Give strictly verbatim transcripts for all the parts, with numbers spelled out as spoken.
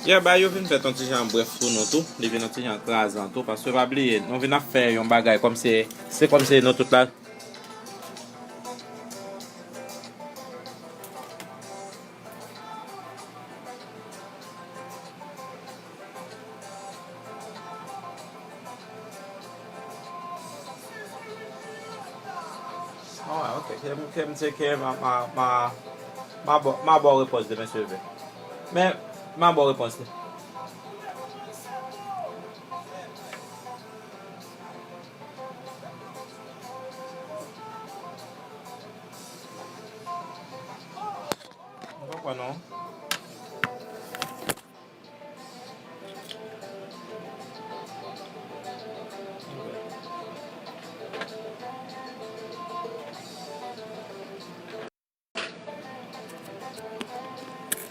Yeah, ba yo vin fè yon ti jan brèf pou nou tou. Li vin yon ti jan krasan tou, paske pa bliye, nou vin ap fè yon bagay kòmsi, se kòmsi nou tout la. Ah, ok, ke m, ke m tcheke, ma, ma, ma, ma ba, ma ba w repons demen si Dye vle. Men, ma ba w repons li. Mwen pa kwè non.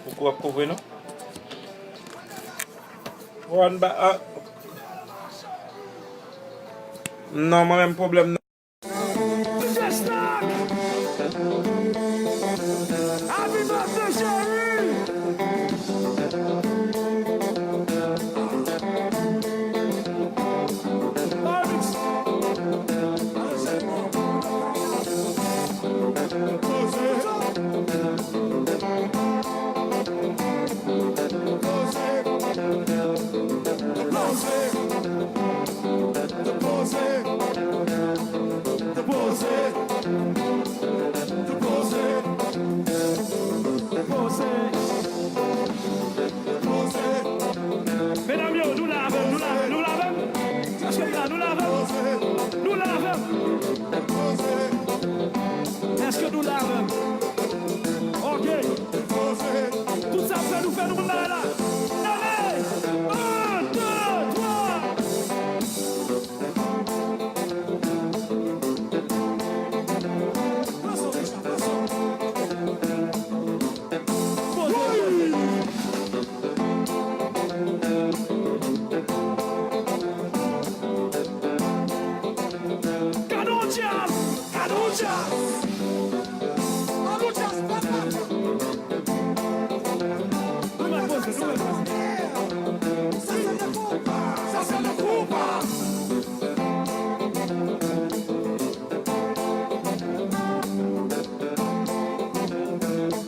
Ou kou ap kouvri nou? Ou ann ba, ah. Non, mwen menm pwoblèm nan. Happy birthday, chérie! Medam yo, nou la avè m, nou la avè m, nou la avè m. Èske nou la, nou la avè m? Nou la avè m. Èske nou la avè m? Ok. Tout sa fè nou fè nou la la. Ale! Un, deux, trois. Gade yon djaz! Gade yon djaz! Gade yon djaz! Sa se le konpa! Sa se le konpa!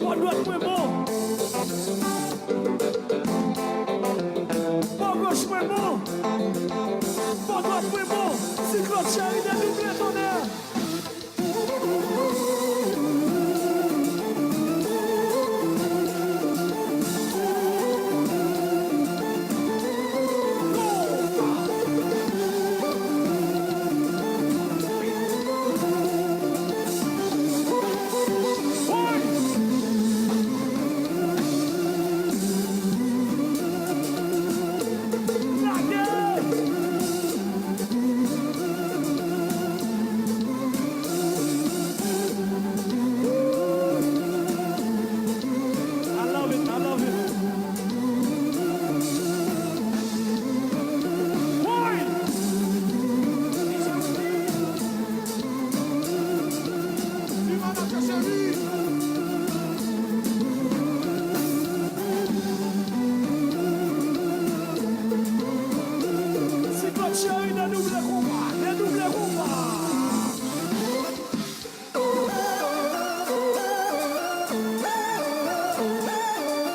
Bò dwat mwen bon. Bò goch mwen bon. Bò dwat mwen bon. Siklòn cheri de double tonnè. I love it, I love it. Woy! Siklòn cheri, de double konpa, de double konpa.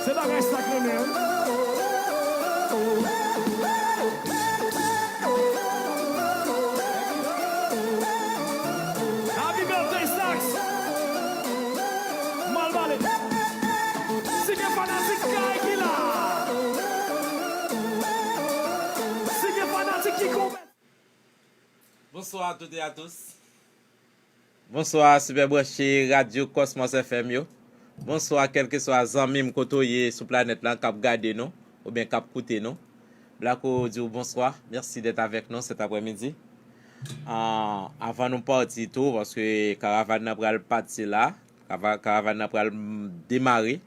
Se bagay sa k renmen, wi. Happy birthday, Stax! Mal pale. Si gen fanatik kay ki la. Si gen fanatik ki konbèt. Bonsoir à toutes et à tous. Bonswa, sipè branche Radyo Cosmos F M yo. Bonswa, kèlkeswa zanmi m kote w ye sou planèt lan k ap gade nou, oubyen k ap koute nou. Blacko di w bonswa, merci d'être avec nous cet après-midi. Ah, avan nou pati tou, paske karavàn nan pral pati la, kava-, karavàn nan pral, mm, demare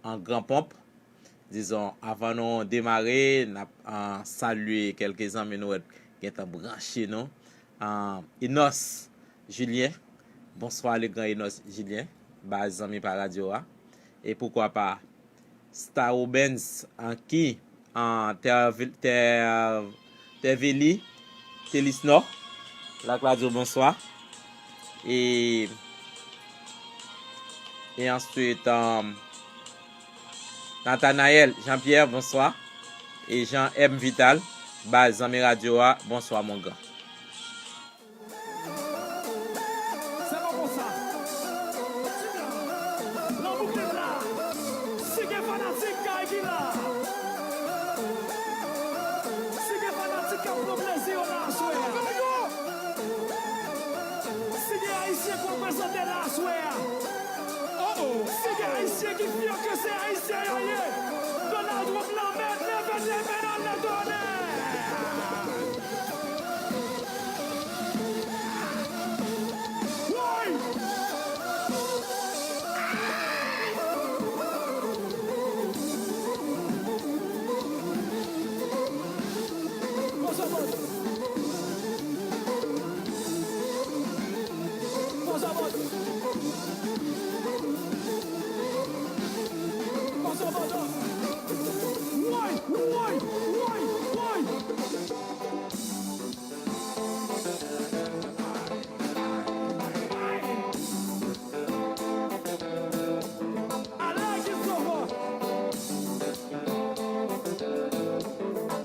an gran ponp. Dizon, avan nou demare, n ap, ah, salye kèlke zanmi nou wè gentan branche nou. Ah, Enos Julien, bonswa le gran Enos Julien, baz zanmi pa radyo a. E poukwa pa Starobens, Anki, an Tèveli, Telisnò, Lakladio, bonswa. E, e answit, um, Nathanaël Jean-Pierre, bonswa. E Jean M Vital, baz zanmi radyo a, bonswa, mon gran. Se pa konsa. Lanmou ki la. Si gen fanatik kay ki la. Si gen fanatik k ap pran plezi yo la aswè a. Si gen ayisyen k reprezante la aswè a. Oh, oh. Si gen ayisyen ki fyè ke se ayisyen yo ye. Donald Trump la mèt leve de men anlè tonè.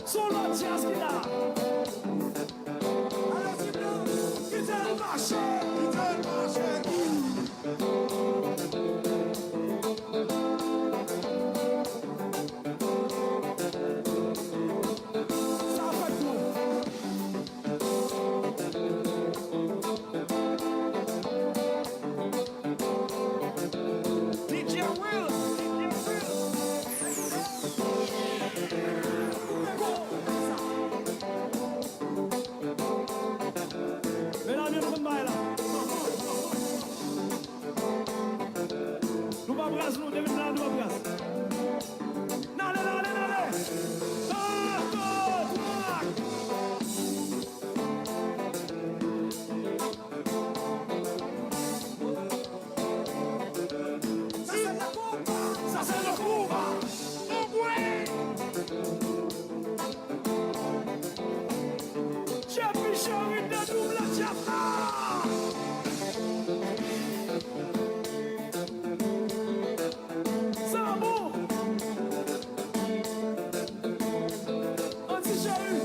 Son lòt djaz ki la. Kite l mache. Kite l mache. Sa fèt tou. D J Will. Medam yo, nou konn bagay la. Nou pa pras, nou, depi la, nou pa pras. N ale, n ale, n ale. Bato, trak. Sa se le konba. Sa se le konba. Anmwey. Jepi Cheri nan double jab la. Sa bon. Anti Cheri.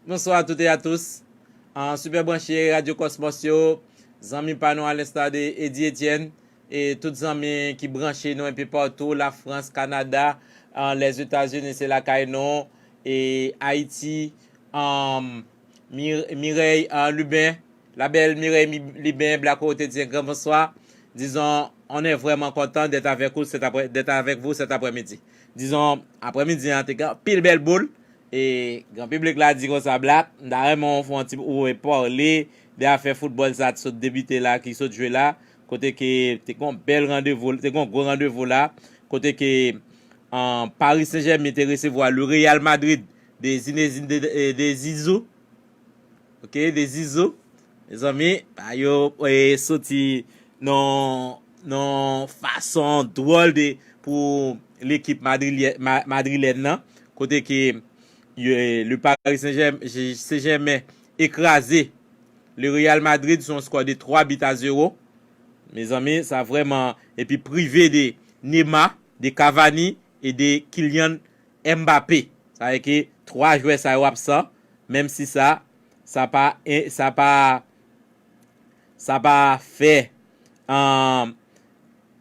Bonsoir à toutes et à tous. An, sipè branche Radyo Kòsmòs yo, zanmi pa nou, à l'instar de Eddy Etienne, e tout zanmi ki branche nou enpe patou, Lafrans, Kanada, an, Lèzetazini, se lakay nou, e Ayiti, an, Mi-, Mireille, an, Lubin, la belle Mireille Mi-, Lubin, Black Rote, di en grand bonsoir. Disons, on est vraiment content d'être avec vous cet après, d'être avec vous cet après-midi. Disons, aprèmidi an te gen anpil bèl boul. E gran piblik la di konsa, Black, m ta renmen w fè yon ti, ou pale de afè foutbòl sa t sot debite la, ki sot jwe la, kote ke te gen yon bèl randevou, te gen yon gwo randevou la, kote ke, an, Paris Saint-Germain te resevwa le Real Madrid de Zinedine de, de, de Zizou. Ok, de Zizou. Mezanmi, pa yo, e, soti nan, nan fason dwòl de, pou lekip madrilye-, ma-, madrilèn nan, kote ke yo, le Paris Saint-Germain, Saint-Germain écrasé le Real Madrid sur un score de trois buts à zéro. Mezanmi, sa vrèman, epi prive de Neymar, de Cavani e de Kylian Mbappé. Sa vle ke twa jwè sa yo absan, menm si sa, sa pa, sa pa, sa pa fè, um,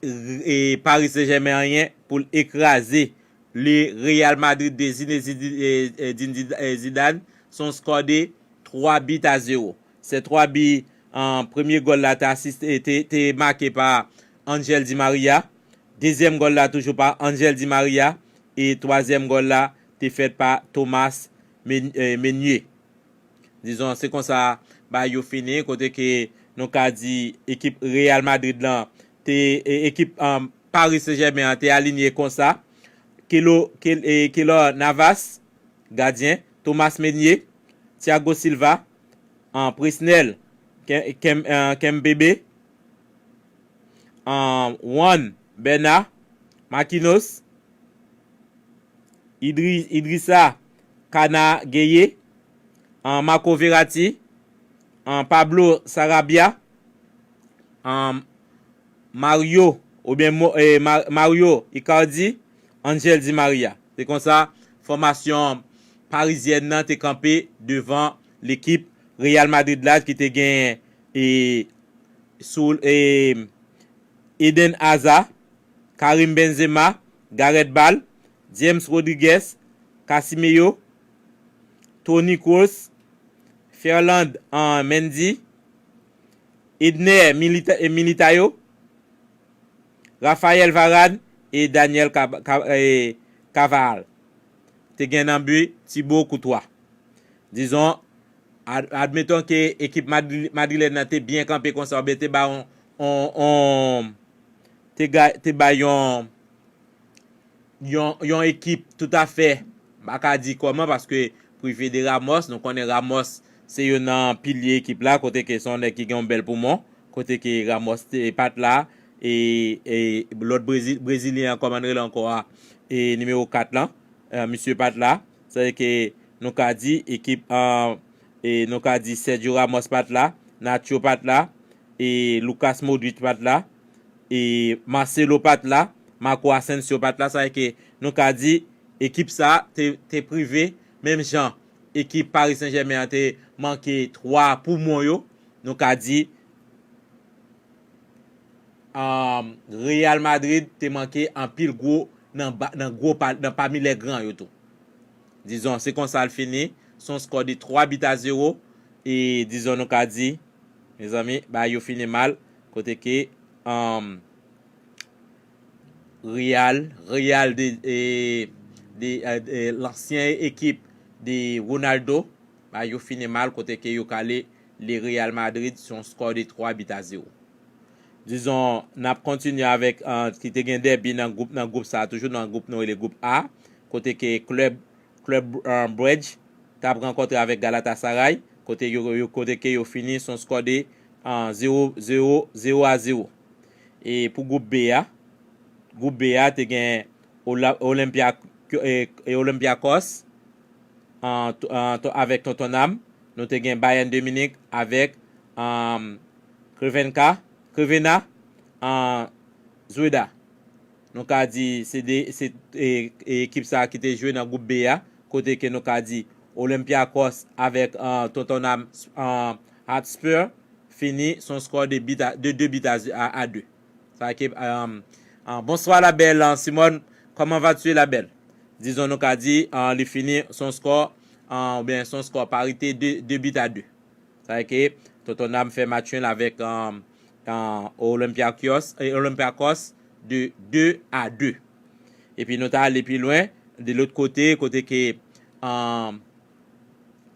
e Paris Saint-Germain anyen pou l ekraze le Real Madrid de Zine-, Zidi-, e, e, Zine-, Zidane, son skò de twa bi a zewo. Se twa bi, an, premye gòl la te asiste, te, te make pa Angel Di Maria. Dezyèm gòl la toujou pa Angel Di Maria. E twazyèm gòl la te fèt pa Thomas Men-, e, Meunier. Dizon, se konsa bagay yo fini, kote ke nou ka di ekip Real Madrid lan te, e, ekip, um, Paris Saint-Germain an te alinye konsa. Kelo, Kel-, e, Keylor Navas, gadyen, Thomas Meunier, Thiago Silva, an, Presnel, Kem-, Kem-, an, Kempembe, an, Juan Bernat, Marquinhos, Idri-, Idrissa Gana Gueye, an, Marco Verratti, an, Pablo Sarabia, an, Mario, oubyen Mo-, e, Ma-, Mario Icardi, Angel Di Maria. Se konsa, fòmasyon parizyèn nan te kanpe devan lekip Real Madrid la ki te gen, e, sou, e, Eden Hazard, Karim Benzema, Gareth Bale, James Rodriguez, Casemiro, Toni Kroos, Ferland, an, Mendy, Edner Milita-, e, Militayo, Rafael Varane e Daniel Cab-, Cab-, e, Carvajal. Te gen nan bi Thibaut Courtois. Dizon, ad-, admeton ke ekip Madri-, madrilèn nan te byen kanpe konsa, oubyen te ba yon, yon, yon, te ga-, te ba yon, yon, yon ekip toutafè, m pa ka di kòman, paske prive de Ramos, nou konnen Ramos se youn nan pilye ekip la, kote ke se yon nèg ki gen yon bèl poumon, kote ke Ramos te, pa t la, e, e lòt Brezi-, Brezilyen an, kòman n rele ankò a, e nimewo kat lan, e, misye pa t la. Sa vle ke nou ka di ekip, e, nou ka di Sergio Ramos pa t la, Nacho pa t la, e Lucas Modric pa t la, e Marcelo pa t la, Marco Asensio pa t la. Sa vle ke nou ka di ekip sa te, te prive, menm jan ekip Paris Saint-Germain an te manke twa poumon yo, nou ka di, um, Real Madrid te manke anpil gwo nan ba-, nan gwo pa-, nan pami lè gran yo tou. Dizon, se konsa l fini. Se yon skò de twa bi a zewo. E dizon, nou ka di, mezanmi, bagay yo fini mal. Kote ke, um, Real, Real de, e, de, e, e, lansyen ekip de Ronaldo, bagay yo fini mal, kote ke yo kale le Real Madrid se yon skò de twa bi a zewo. Dizon, n ap kontinye avèk, e, ki te gen dèbi nan gwoup, nan gwoup sa, toujou nan gwoup nou rele gwoup A, kote ke klèb, klèb, e, Bruges t ap rankontre avèk Galatasaray, kote yo, yo, kote ke yo fini se yon skò de, e, zewo, zewo, zewo a zewo. E pou gwoup B a, gwoup B a te gen Ola-, Olympia-, e, e Olympiakos, an, to-, an, to-, avèk Tottenham. Nou te gen Bayern de Munich avèk, um, Crvenka, Crvena, an, Zvezda. Nou ka di se de, se, e, e ekip sa ki te jwe nan gwoup B a, kote ke nou ka di Olympiakos avèk, an, Tottenham, an, Hotspur fini se yon skò de bi a, de de bi a, a, a de. Sa ke, um, an, bonsoir la belle, an, Simone, comment vas-tu la belle? Dizon nou ka di, an, li fini se yon skò, an, oubyen se yon skò parite de de bi a de. Sa vle ke Tottenham fè match nul avèk, um, an, Olympiakos, e, Olympiakos de de a de. Epi nou ta ale pi lwen, de lòt kote, kote ke, um,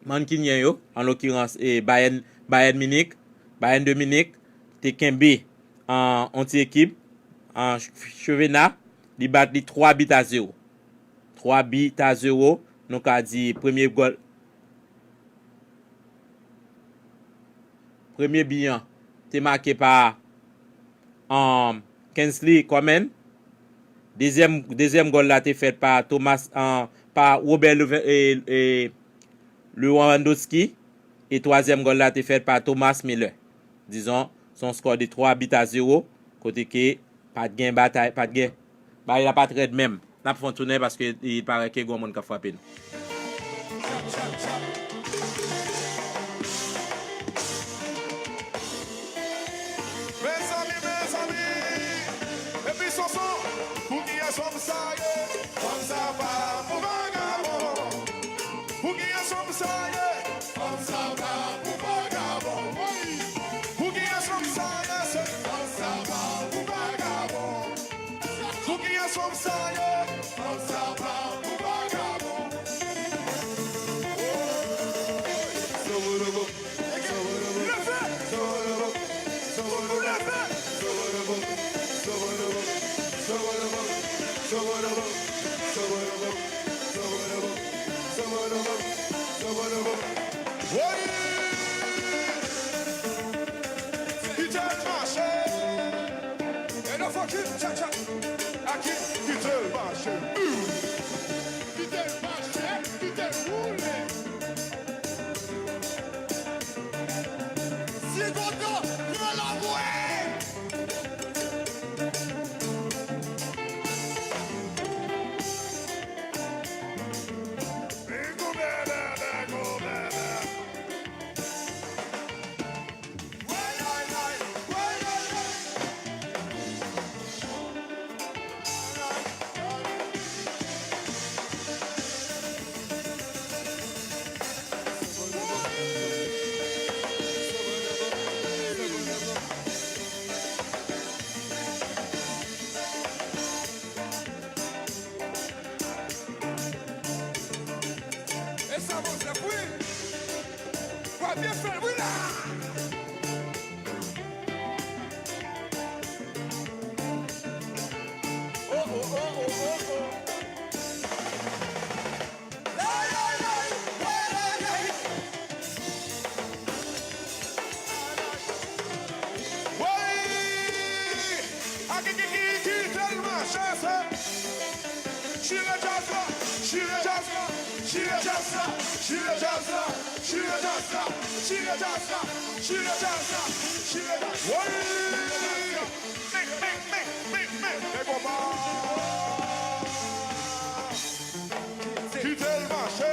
mankinyen yo, an lokirans, e, Bayern, Bayern Munich, Bayern de Munich, te kenbe, an, yon ti ekip, an, Ch-, Crvena, li bat li twa bi a zewo. Twa bi a zewo, nou ka di premye gòl, premye bi an te make pa, um, Kingsley Coman. Dezyèm, dezyèm gòl la te fèt pa Thomas, an, pa Robert Leve- e, e, Lewandowski, e twazyèm gòl la te fèt pa Thomas Müller. Dizon, se yon skò de twa bi a zewo, kote ke pa t gen batay, pa t gen, bagay la pa t rèd menm. N ap fè yon tounen paske il parèt ke gen moun k ap frape nou. Mezanmi, mezanmi, epi Sonson, pou kiyès fanm sa ye? Fanm sa pa pou vagabon. Pou kiyès fanm sa ye? Fanm sa pa pou vagabon. Wi. Pou kiyès fanm sa ye? Se fanm sa pa pou vagabon. Pou kiyès fanm sa ye? Fanm sa pa pou vagabon. Woy! Kite l mache! E nan fòk cha cha. Aki, kite l mache! Kite l mache, kite l woule. Si kontan, pran la mwen. E sa bon, se wi. Pral byen fè l, wi la. Oh, oh, oh, oh, oh, oh. Lay, lay, lay, lay, lay, lay. Woy! Aki, ki, ki, ki tèlman chase. Chire djaz la, chire djaz la, chire djaz la, chire djaz la, chire djaz la, chire djaz la, chire djaz la, chire djaz la. Woy! Mè, mè, mè, mè, mè, mè konpa. Kite l mache.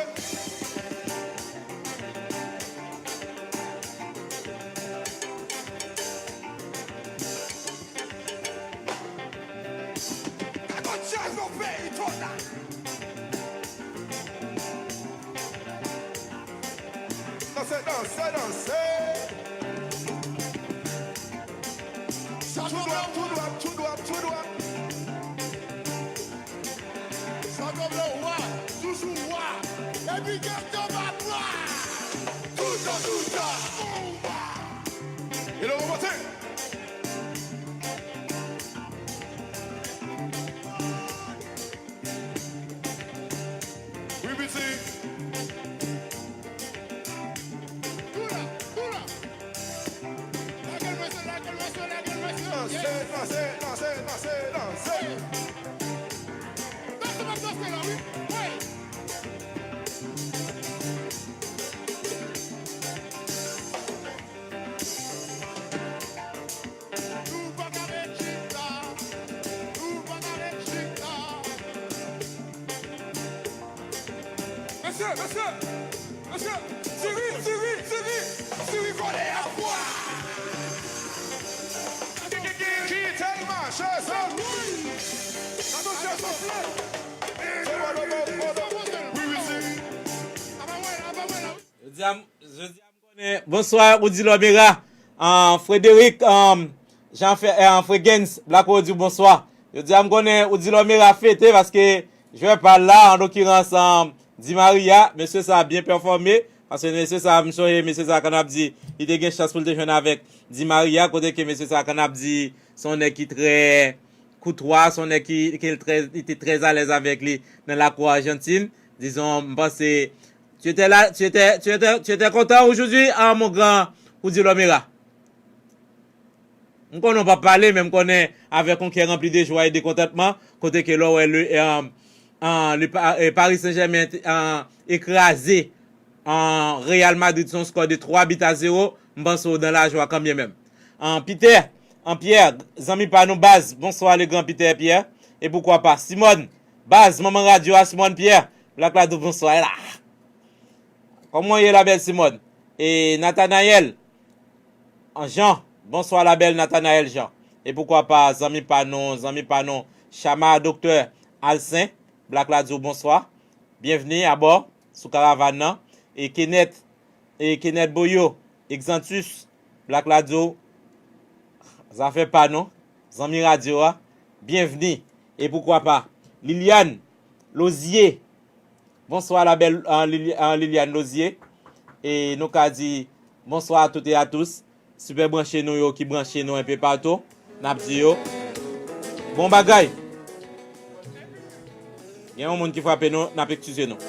Gad yon djaz nan peyi Tonal. Danse, danse, danse. Tou dwat, tou dwat, tou dwat, tou dwat. Sa konn le wa, toujou wa. Epi gentan pa nwa. Toutan, toutan, on wa. E le remonte. Wi, piti. Koula, koula. Lage l mesye, lage l mesye, lage l mesye. Danse, danse, danse, danse, danse. Danse, m ap danse la, wi. Hey. Nou pa ka ret chita. Nou pa ka ret chita. Mesye, mesye, mesye, tiri, tiri, tiri, tiri kole a pwa. Kite l mache, sa. Attention, souffle. Wi, wi, wi. Jodi a, jodi a, Bonswa, Rudy Lomera. Ahn, Frédéric, ahn, Jean Fe- eh, ahn, Fregens, Black Road di w bonswa. Jodi a, m konnen Rudy Lomera fete paske jwè pa l la, an lokirans, ahn, Di Maria. Mesye sa a byen pèfòme, paske mesye sa a, m sonje mesye sa a, kan n ap di, li te gen chans pou l te jwenn avèk Di Maria, kote ke mesye sa a, kan n ap di, se yon nèg ki trè koutwa, se yon nèg ki, ki trè, li te trè alèz avèk li nan lakou Ajantin. Dizon, m panse, Tu étais là, tu étais, tu étais, tu étais content aujourd'hui, ah, mon grand Rudy Lomera. M konnen w p ap pale, men m konnen avèk yon kè ranpli de jwa e de kontantman, kote ke lè w wè le, eh, an, le Pa- eh, Paris Saint-Germain te- an, ekraze an, Real Madrid sou yon skò de twa bit a zewo, m panse w dan lajwa kanmenm. An, Peter, an, Pierre, zanmi pa nou, baz, bonswa le gran Peter Pierre, e poukwa pa Simone, baz, manman radyo a, Simone Pierre, Black Lado, bonswa, e la. Kòman w ye, la bèl Simone? E Nathanaël, an, Jean, bonswa, la bèl Nathanaël Jean. E poukwa pa zanmi pa nou, zanmi pa nou, Chama, Doktè Alcin, Black Lado, bonswa. Byenvni abò sou karavàn nan. E Kenneth, e Kenneth Boyo, Exantus, Black Lado, zafè pa nou, zanmi radyo a, byenvni. E poukwa pa, Liliane Lozier, bonswa la bèl, an, Lili- an, Liliane Lozier. E nou ka di bonswa a tout e a tous. Sipè branche nou yo ki branche nou enpe patou, n ap di yo bon bagay. Gen yon moun ki frape nou, n ap eskize nou.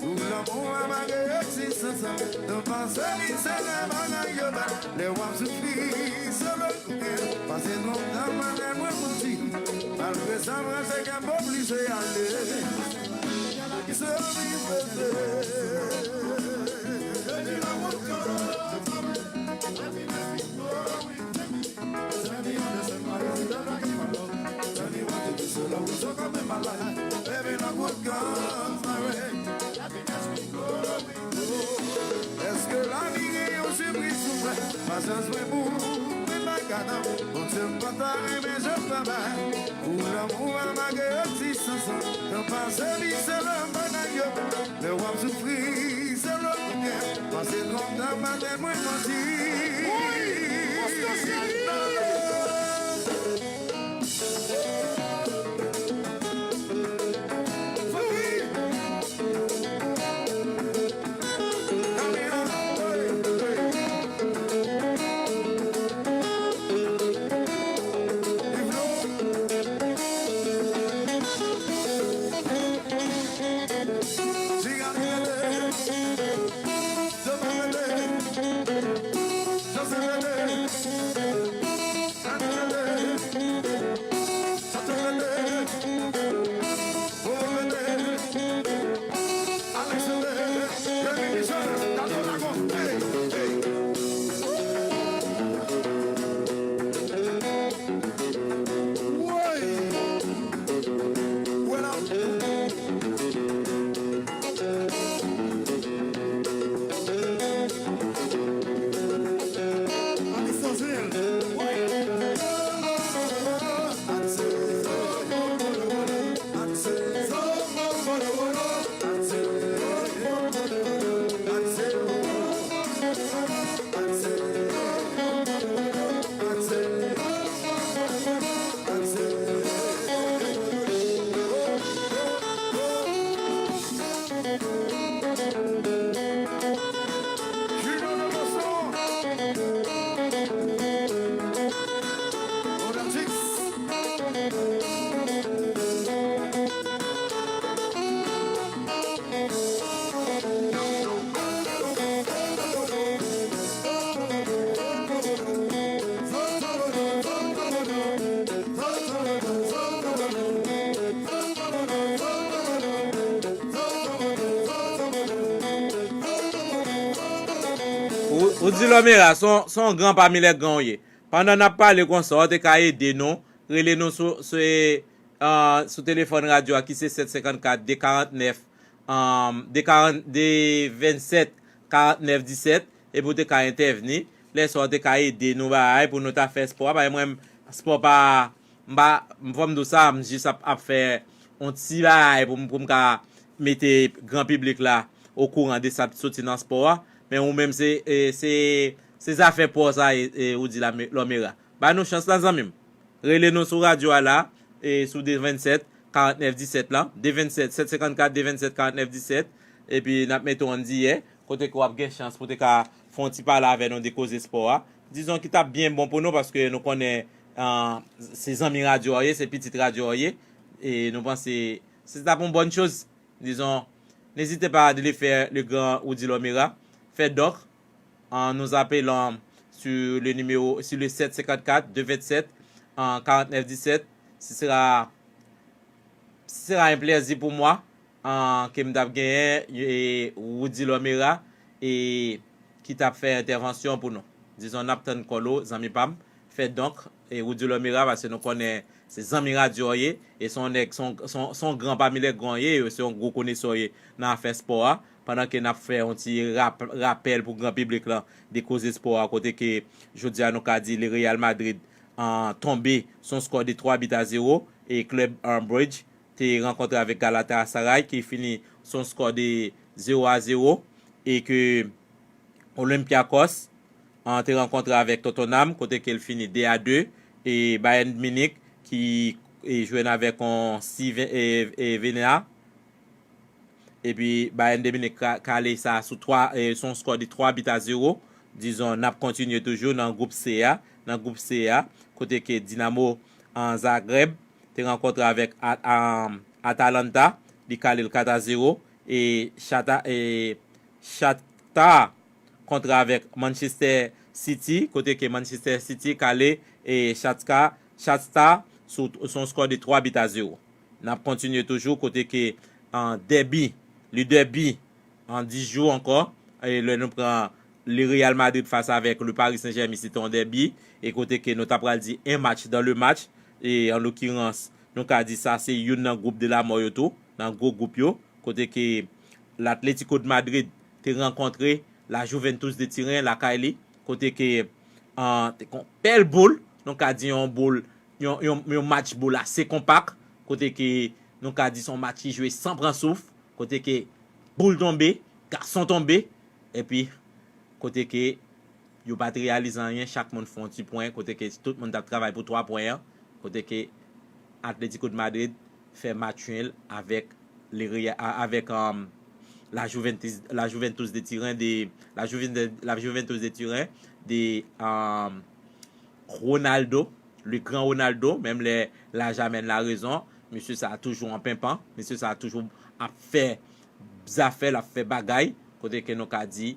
Pou lanmou a mare egzistans lan, nou panse li se lè bagay yo bèl. Lè w ap soufri, se lè l konnen. Pase twòp tan, pa fè mwen manti. Malgre sa, mwen se kè m oblije ale. Se anvi pete. Èske lavi gen yon sipriz pou mwen? Pasyans mwen pou mwen pa ka tann. Bondye m pa ta renmen jan m travay. Pou lanmou a malgre egzistans lan. Nan pase li se lè bagay yo. Lè w ap soufri, se lè w konnen. Pase twòp tan, pa fè mwen manti. Ou, ou di Lòmera, se yon, se yon gran pami lè gran ou ye. Pandan n ap pale konsa, w te ka ede nou, rele nou sou, sou, e, uh, sou telefòn radyo a ki se sèt senkannkat de karantnèf, um, de karant, de vennsèt karantnèf disèt, epi w te ka entèvni. Lè sa w te ka ede nou bagay pou nou ta fè spò a. Paske mwen, spò pa, m pa, fò m di w sa, m jis ap, ap fè yon ti bagay pou m, pou m ka mete gran piblik la okouran de sa k soti nan spò a. Men ou menm se, e, se, se zafè pa w sa, e, e, Roudy Lame-, Lòmera. Ba nou chans la, zanmi m. Rele nou sou radyo a la, e, sou de vennsèt karantnèf disèt la, de vennsèt, sèt senkannkat de vennsèt karantnèf disèt, epi n ap mete w an diyè, kote ke w ap gen chans pou te ka fè yon ti pale avè nou de koze spò a. Dizon ki t ap byen bon pou nou, paske nou konnen, ah, se zanmi radyo a w ye, se pitit radyo a w ye, e nou panse se t ap yon bòn choz. Dizon, n'hésitez pas à défier le grand Roudy Lòmera. Fè donk, en nous appelant sur le numéro, sur le sèt senkannkat de vennsèt karantnèf disèt. Ce sera, ce sera un plaisir pour moi, en, ke m t ap genyen, e, Roudy Lòmera, e, ki t ap fè entèvansyon pou nou. Dizon, n ap tann kòl ou, zanmi pa m. Fè donk, e, Roudy Lòmera, paske nou konnen se zanmi radyo w ye, e se yon nèg, se yon, se yon, se yon gran pami lè gran w ye, e se yon gwo konesè w ye nan afè spò a. Pandan ke n ap fè yon ti rap-, rapèl pou gran piblik lan de koze spò a, kote ke jodi a nou ka di le Real Madrid, an, tonbe sou yon skò de twa bit a zewo, e klèb, an, Bruges te rankontre avèk Galatasaray ki fini sou yon skò de zewo a zewo, e ke Olympiakos, an, te rankontre avèk Tottenham, kote ke l fini de a de, e Bayern Munich ki, e, jwenn avèk yon Sivena, epi Bayern de Munich ka-, kale sa sou twa, e, sou yon skò de twa bit a zewo. Dizon, n ap kontinye toujou nan gwoup C a, nan gwoup C a, kote ke Dinamo, an, Zagreb te rankontre avèk A-, a-, Atalanta, li kale l kat a zewo, e Chata-, e Shakhtar kontre avèk Manchester City, kote ke Manchester City kale, e Shakhtar, Shakhtar sou, sou yon skò de twa bit a zewo. N ap kontinye toujou kote ke, an, dèbi, le derby, an, dis jou ankò, e lè nou pran le Real Madrid fas avèk le Paris Saint-Germain, se te yon dèbi, e kote ke nou ta pral di un match dans le match, e an lokirans, nou ka di sa se youn nan gwoup de lamò yo tou, nan gwo gwoup yo, kote ke l'Atlético de Madrid te rankontre la Juventus de Turin lakay li, kote ke, an, te kon bèl boul, nou ka di yon boul, yon, yon, yon match boul ase konpak, kote ke nou ka di se yon match ki jwe san pran souf, kote ke boul tonbe, gason tonbe, epi kote ke yo pa t reyalize anyen, chak moun fè yon ti pwen, kote ke tout moun t ap travay pou twa pwen an, kote ke Atlético de Madrid fè match nul avèk le Real, a-, avèk, um, la Juventus, la Juventus de Turin de, la Juventus, la Juventus de Turin de, um, Ronaldo, le grand Ronaldo, menm lè laj amèn larezon, mesye sa a toujou an penpan, mesye sa a toujou ap fè zafè, l ap fè bagay, kote ke nou ka di,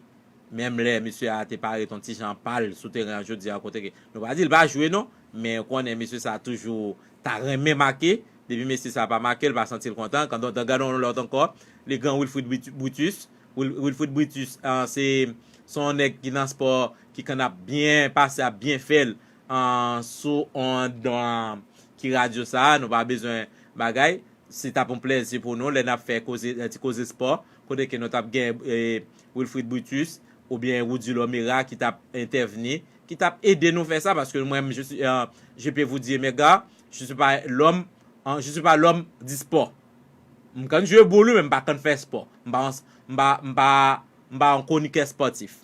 menm lè mesye a te parèt yon ti jan pal sou teren an jodi a, kote ke nou pa di l pa jwe non, men ou konnen mesye sa a toujou ta renmen make, depi mesye sa a pa make, l pa santi l kontan. Kan, gade yon lòt ankò, le grand Wilfried Brit-, Brutus, Wil-, Wilfried Brutus, ah, se, se yon nèg ki nan spò, ki konn ap byen pase, ap byen fè l, ah, sou ond, ah, ki radyo sa a, nou pa bezwen bagay. Se t ap yon plèzi pou nou lè n ap fè koze, ti koze spò, kote ke nou t ap gen, eh, Wilfried Brutus oubyen Roudy Lomera ki t ap entèvni, ki t ap ede nou fè sa, paske mwen, je suis, euh, je peux vous dire, mes gars, je suis pas l'homme, hein, je suis pas l'homme du sport. M konn jwe boul, wi, men m pa konn fè spò. M pa, m pa, m pa, m pa yon kronikè spòtif.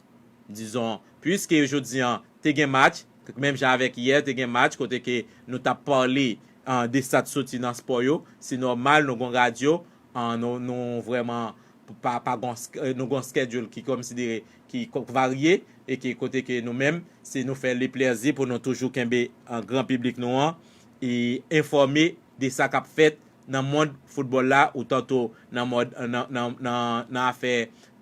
Dizon, piske jodi an, te gen match, menm jan avèk yè, te gen match kote ke nou t ap pale, ah, de sa t soti nan spò yo. Se nòmal, nou gon radyo, ah, nou, nou vrèman pa, pa gon sk-, nou gon schedule ki konsidere, ki ko-, varye, e ke kote ke nou menm, se nou fè le plèzi pou nou toujou kenbe, ah, gran piblik nou an, e enfòme de sa k ap fèt nan mond foutbòl la, ou tanto nan mòd, nan, nan, nan, nan afè,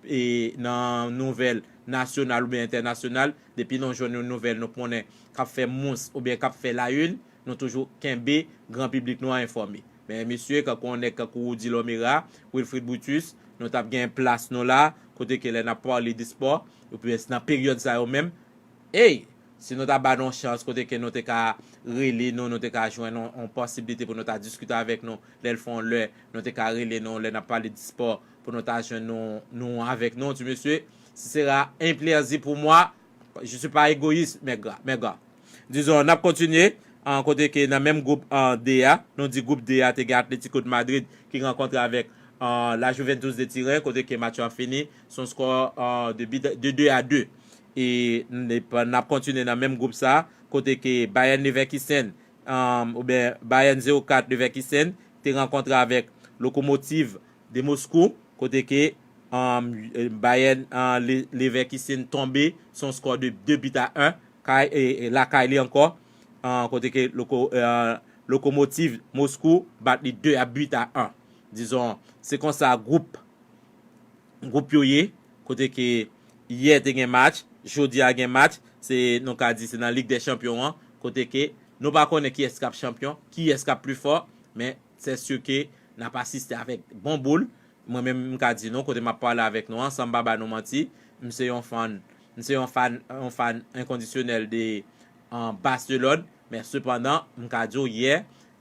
e nan nouvèl nasyonal oubyen entènasyonal. Depi nou jwenn yon nouvèl nou konnen k ap fè mous oubyen k ap fè layil, nou toujou kenbe gran piblik nou an enfòme. Men mesye, kankou yon nèg kankou Roudy Lomera, Wilfried Brutus, nou t ap gen plas nou la, kote ke lè n ap pale de spò, oubyen nan peryòd sa yo menm, ey, Si nou ta ba nou chans kote ke nou te ka rele nou, nou te ka jwenn yon, yon posiblite pou nou ta diskite avèk nou, lè l fè yon lè, nou te ka rele nou, lè n ap pale di spò, pou nou ta jwenn nou, nou avèk nou, ti mesye. Ce sera un plaisir pour moi. Je suis pas égoïste, mes gars, mes gars. Dizon, n ap kontinye, an, kote ke nan menm gwoup, an, D a, nou di gwoup D a te gen Atlético de Madrid ki rankontre avèk, an, la Juventus de Turin, kote ke match lan fini, son skò, an, de bi, de de a de. E n, n ap kontinye nan menm gwoup sa, kote ke Bayern Leverkusen, an, oubyen Bayern zewo kat Leverkusen te rankontre avèk Lokomotiv de Moskou, kote ke, an, Bayern, an, Le-, Leverkusen tonbe son skò de de bi a en, kay, e, e, lakay li ankò, an, kote ke Loko-, an, Lokomotiv Moskou bat li de a bi a en. Dizon, se konsa gwoup, gwoup yo ye, kote ke yè te gen match, jodi a gen match, se, nou ka di, se nan Lig dè Chanpyon an, kote ke nou pa konnen kiyès k ap chanpyon, kiyès k ap pli fò, men c'est sûr que n ap asiste avèk bon boul. Mwen menm, m ka di nou, kote m ap pale avèk nou an, san m pa ba nou manti, m se yon fan, m se yon fan, yon fan enkondisyonèl de, an, Barcelone, men sepandan, m ka di w yè,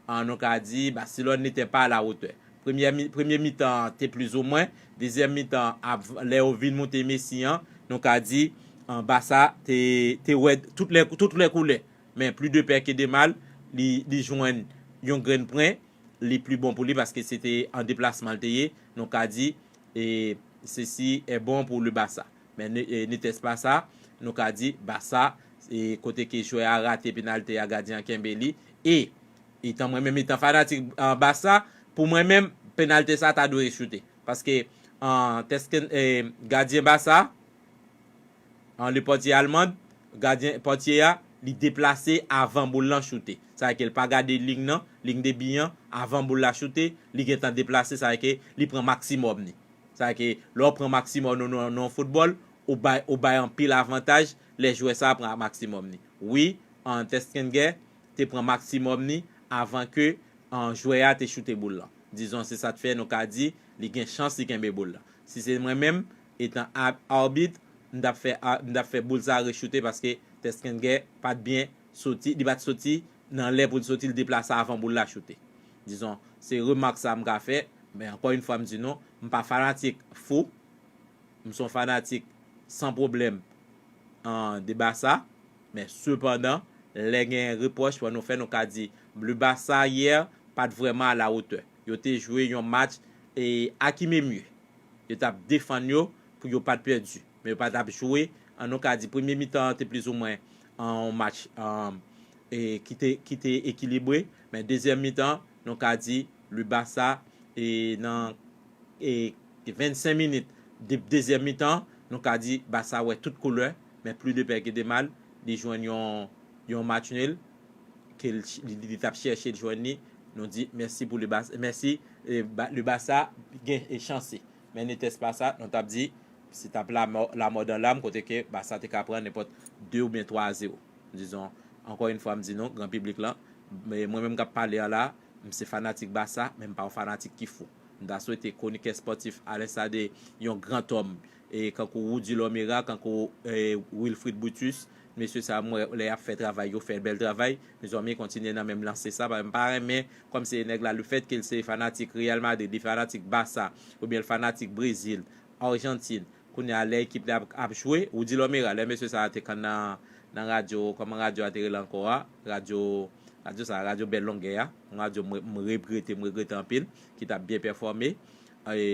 an, nou ka di, Barcelone n'était pas à la hauteur. Premyè mi-, premye mitan an te plizoumwen, dezyèm mitan, av-, lè yo vin moute Messi an, nou ka di, an, Barça te, te wè tout lè, tout lè koulè. Men pli de pè ke de mal, li, li jwenn yon grenn pwen, li pli bon pou li paske se te an deplasman l te ye, nou ka di, e ceci est bon pour le Barça. Men ne, e, n'était pas ça, nou ka di, Barça, e kote ke jwè a rate penalti a, gadyen an kenbe li, e, etan mwen menm etan fanatik, an, Barça, pou mwen menm, penalti sa ta dwe choute. Paske, an, Tesken, e, gadyen Barça, an, le pòtye alman, gadyen pòtye a, li deplase avan boul lan choute. Sa vle ke l pa gade liy nan, liy de bi an, avan boul la choute, li gentan deplase, sa vle ke li pran maksimòm li. Sa vle ke lè w pran maksimòm nan, nan, nan foutbòl, ou bay, ou bay anpil avantaj, lè jwè sa a pran maksimòm li. Wi, an, Testegen te pran maksimòm li avan ke, an, jwè a te choute boul lan. Dizon, se sa k fè nou ka di, li gen chans li kenbe boul lan. Si se mwen menm, etan ab-, abit, m t ap fè, a, m t ap fè boul sa rechoute paske Testegen pa t byen soti, li pa t soti nan lè pou l soti, li deplase avan boul la choute. Dizon, se remak sa m ka fè, men ankò yon fwa m di nou, m pa fanatik fou, m se yon fanatik san pwoblèm, an, de Barça, men sepandan, lè gen repwòch pou nou fè, nou ka di, le Barça yè pa t vrèman à la hauteur. Yo te jwe yon match, e, à qui mieux mieux. Yo t ap defann yo pou yo pa t pèdi. Men yo pa t ap jwe, an, nou ka di, premye mitan an te plizoumwen an, yon match, an, e, ki te, ki te ekilibre, men dezyèm mitan, nou ka di, le Barça, e, nan, e, vennsenk minit de dezyèm mitan, nou ka di, Barça wè tout koulè, men pli de pè ke de mal, li jwenn yon, yon match nul, ke l, li, li t ap chèche l jwenn li, nou di, mèsi pou le Barça, mèsi, e, Ba-, le Barça gen, e, chanse. Men n'était pas ça, nou t ap di, se t ap la mò-, la mò dan lam, kote ke Barça te ka pran nenpòt de oubyen twa a zewo. Dizon, ankò yon fwa, m di nou, gran piblik lan, men mwen menm k ap pale a la, m se fanatik Barça, men m pa yon fanatik ki fou. M ta swete kronikè spòtif, alenstar de yon gran òm, e kankou Roudy Lomera, kankou, e, Wilfried Brutus, mesye sa, m wè, lè y ap fè travay, yo fè bèl travay, mezanmi, kontinye nan menm lanse sa, paske m pa renmen, kòmsi nèg la, le fèt ke l se fanatik Real Madrid, li fanatik Barça, oubyen l fanatik Brezil, Ajantin, kounye a, lè ekip li ap, ap jwe, Roudy Lomera, lè mesye sa a te konn nan, nan radyo, kòman radyo a te rele ankò a? Radyo, radyo sa, radyo Bèl Longè a, yon radyo m, m regrete, m regrete anpil, ki t ap byen pèfòme. E,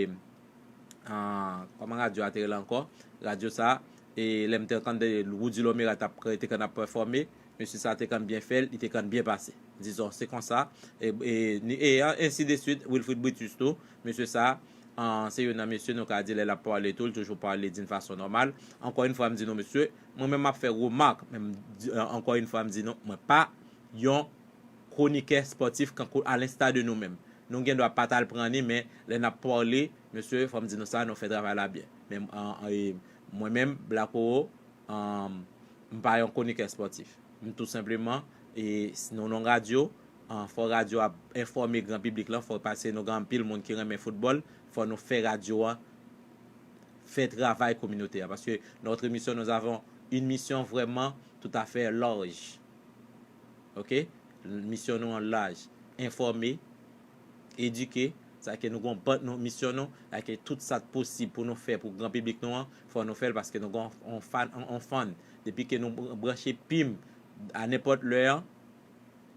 an, kòman radyo a te rele ankò? Radyo sa, e lè m te tande Roudy Lomera t ap, te konn ap pèfòme, mesye sa te konn byen fè l, li te konn byen pase. Dizon, se konsa. E, e, ni, e, an, ensi de swit, Wilfried Brutus tou, mesye sa, an, se youn nan mesye nou ka di lè l ap pale tou, l toujou pale d'une façon normale. Ankò yon fwa, m di nou, mesye, mwen menm m ap fè remak, men m di, an, ankò yon fwa, m di nou, mwen pa yon kronikè spòtif kankou alenstar de nou menm. Nou gen dwa pa t al pran li, men lè n ap pale, mesye, fò m di nou sa, nou fè travay la byen. Men, an, an, e, mwen menm, Black Oro, an, m pa yon kronikè spòtif. M tou senpleman, e, s-, nou nan radyo, an, fò radyo a enfòme gran piblik lan, fò, paske nou gen anpil moun ki renmen foutbòl, fò nou fè radyo a fè travay kominote a. Parce que notre mission, nous avons une mission vraiment tout afè laj. Oke? Misyon nou an laj. Enfòme, edike, sa ke nou gon bant nou misyon nou, sa ke tout sa k posib pou nou fè pou gran piblik nou an, fò nou fè l paske nou gon on fan, on, on fan. Depi ke nou br- branche pim a nenpòt lè an,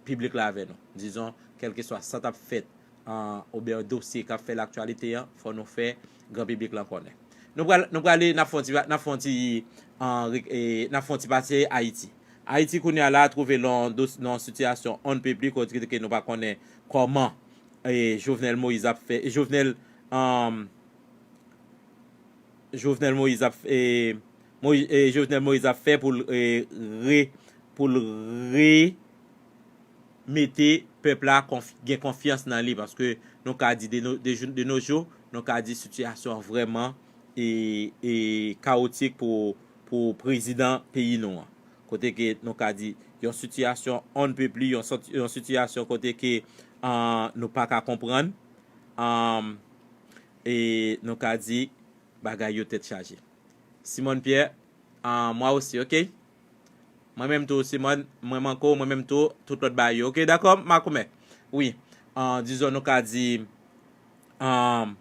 piblik la avè nou. Dizon, kèlkeswa sa t ap fèt, an, oubyen dosye k ap fè laktyalite an, fò nou fè gran piblik lan konnen. Nou pral, nou prale, n ap fè on ti, n ap fè on ti, an, re- e, n ap fè on ti pase Ayiti. Ayiti kounye a la twouve l nan dos- nan sitiyasyon on ne peut plus kote ke nou pa konnen kòman e, Jovenel Moïse ap fè, e, Jovenel, an, Jovenel Moïse ap, e, Moïse, e, Jovenel Moïse ap fè pou l e, re, pou l re mete pèp la konf- gen konfyans nan li paske nou ka di de, no, de, jou- de nos jours, nou ka di sitiyasyon an vrèman e, e kawotik pou, pou prezidan peyi nou an. Kote ke nou ka di yon sitiyasyon on ne peut plus, yon, sot- yon sitiyasyon kote ke an, nou pa ka konprann, an, e nou ka di bagay yo tèt chaje. Simone Pierre, an, mwa osi, oke? Mwen menm tou, Simone, mwen manko, mwen menm tou, tout lòt bagay yo, oke? Dakò, Makoumè? Wi, an, dizon nou ka di, an,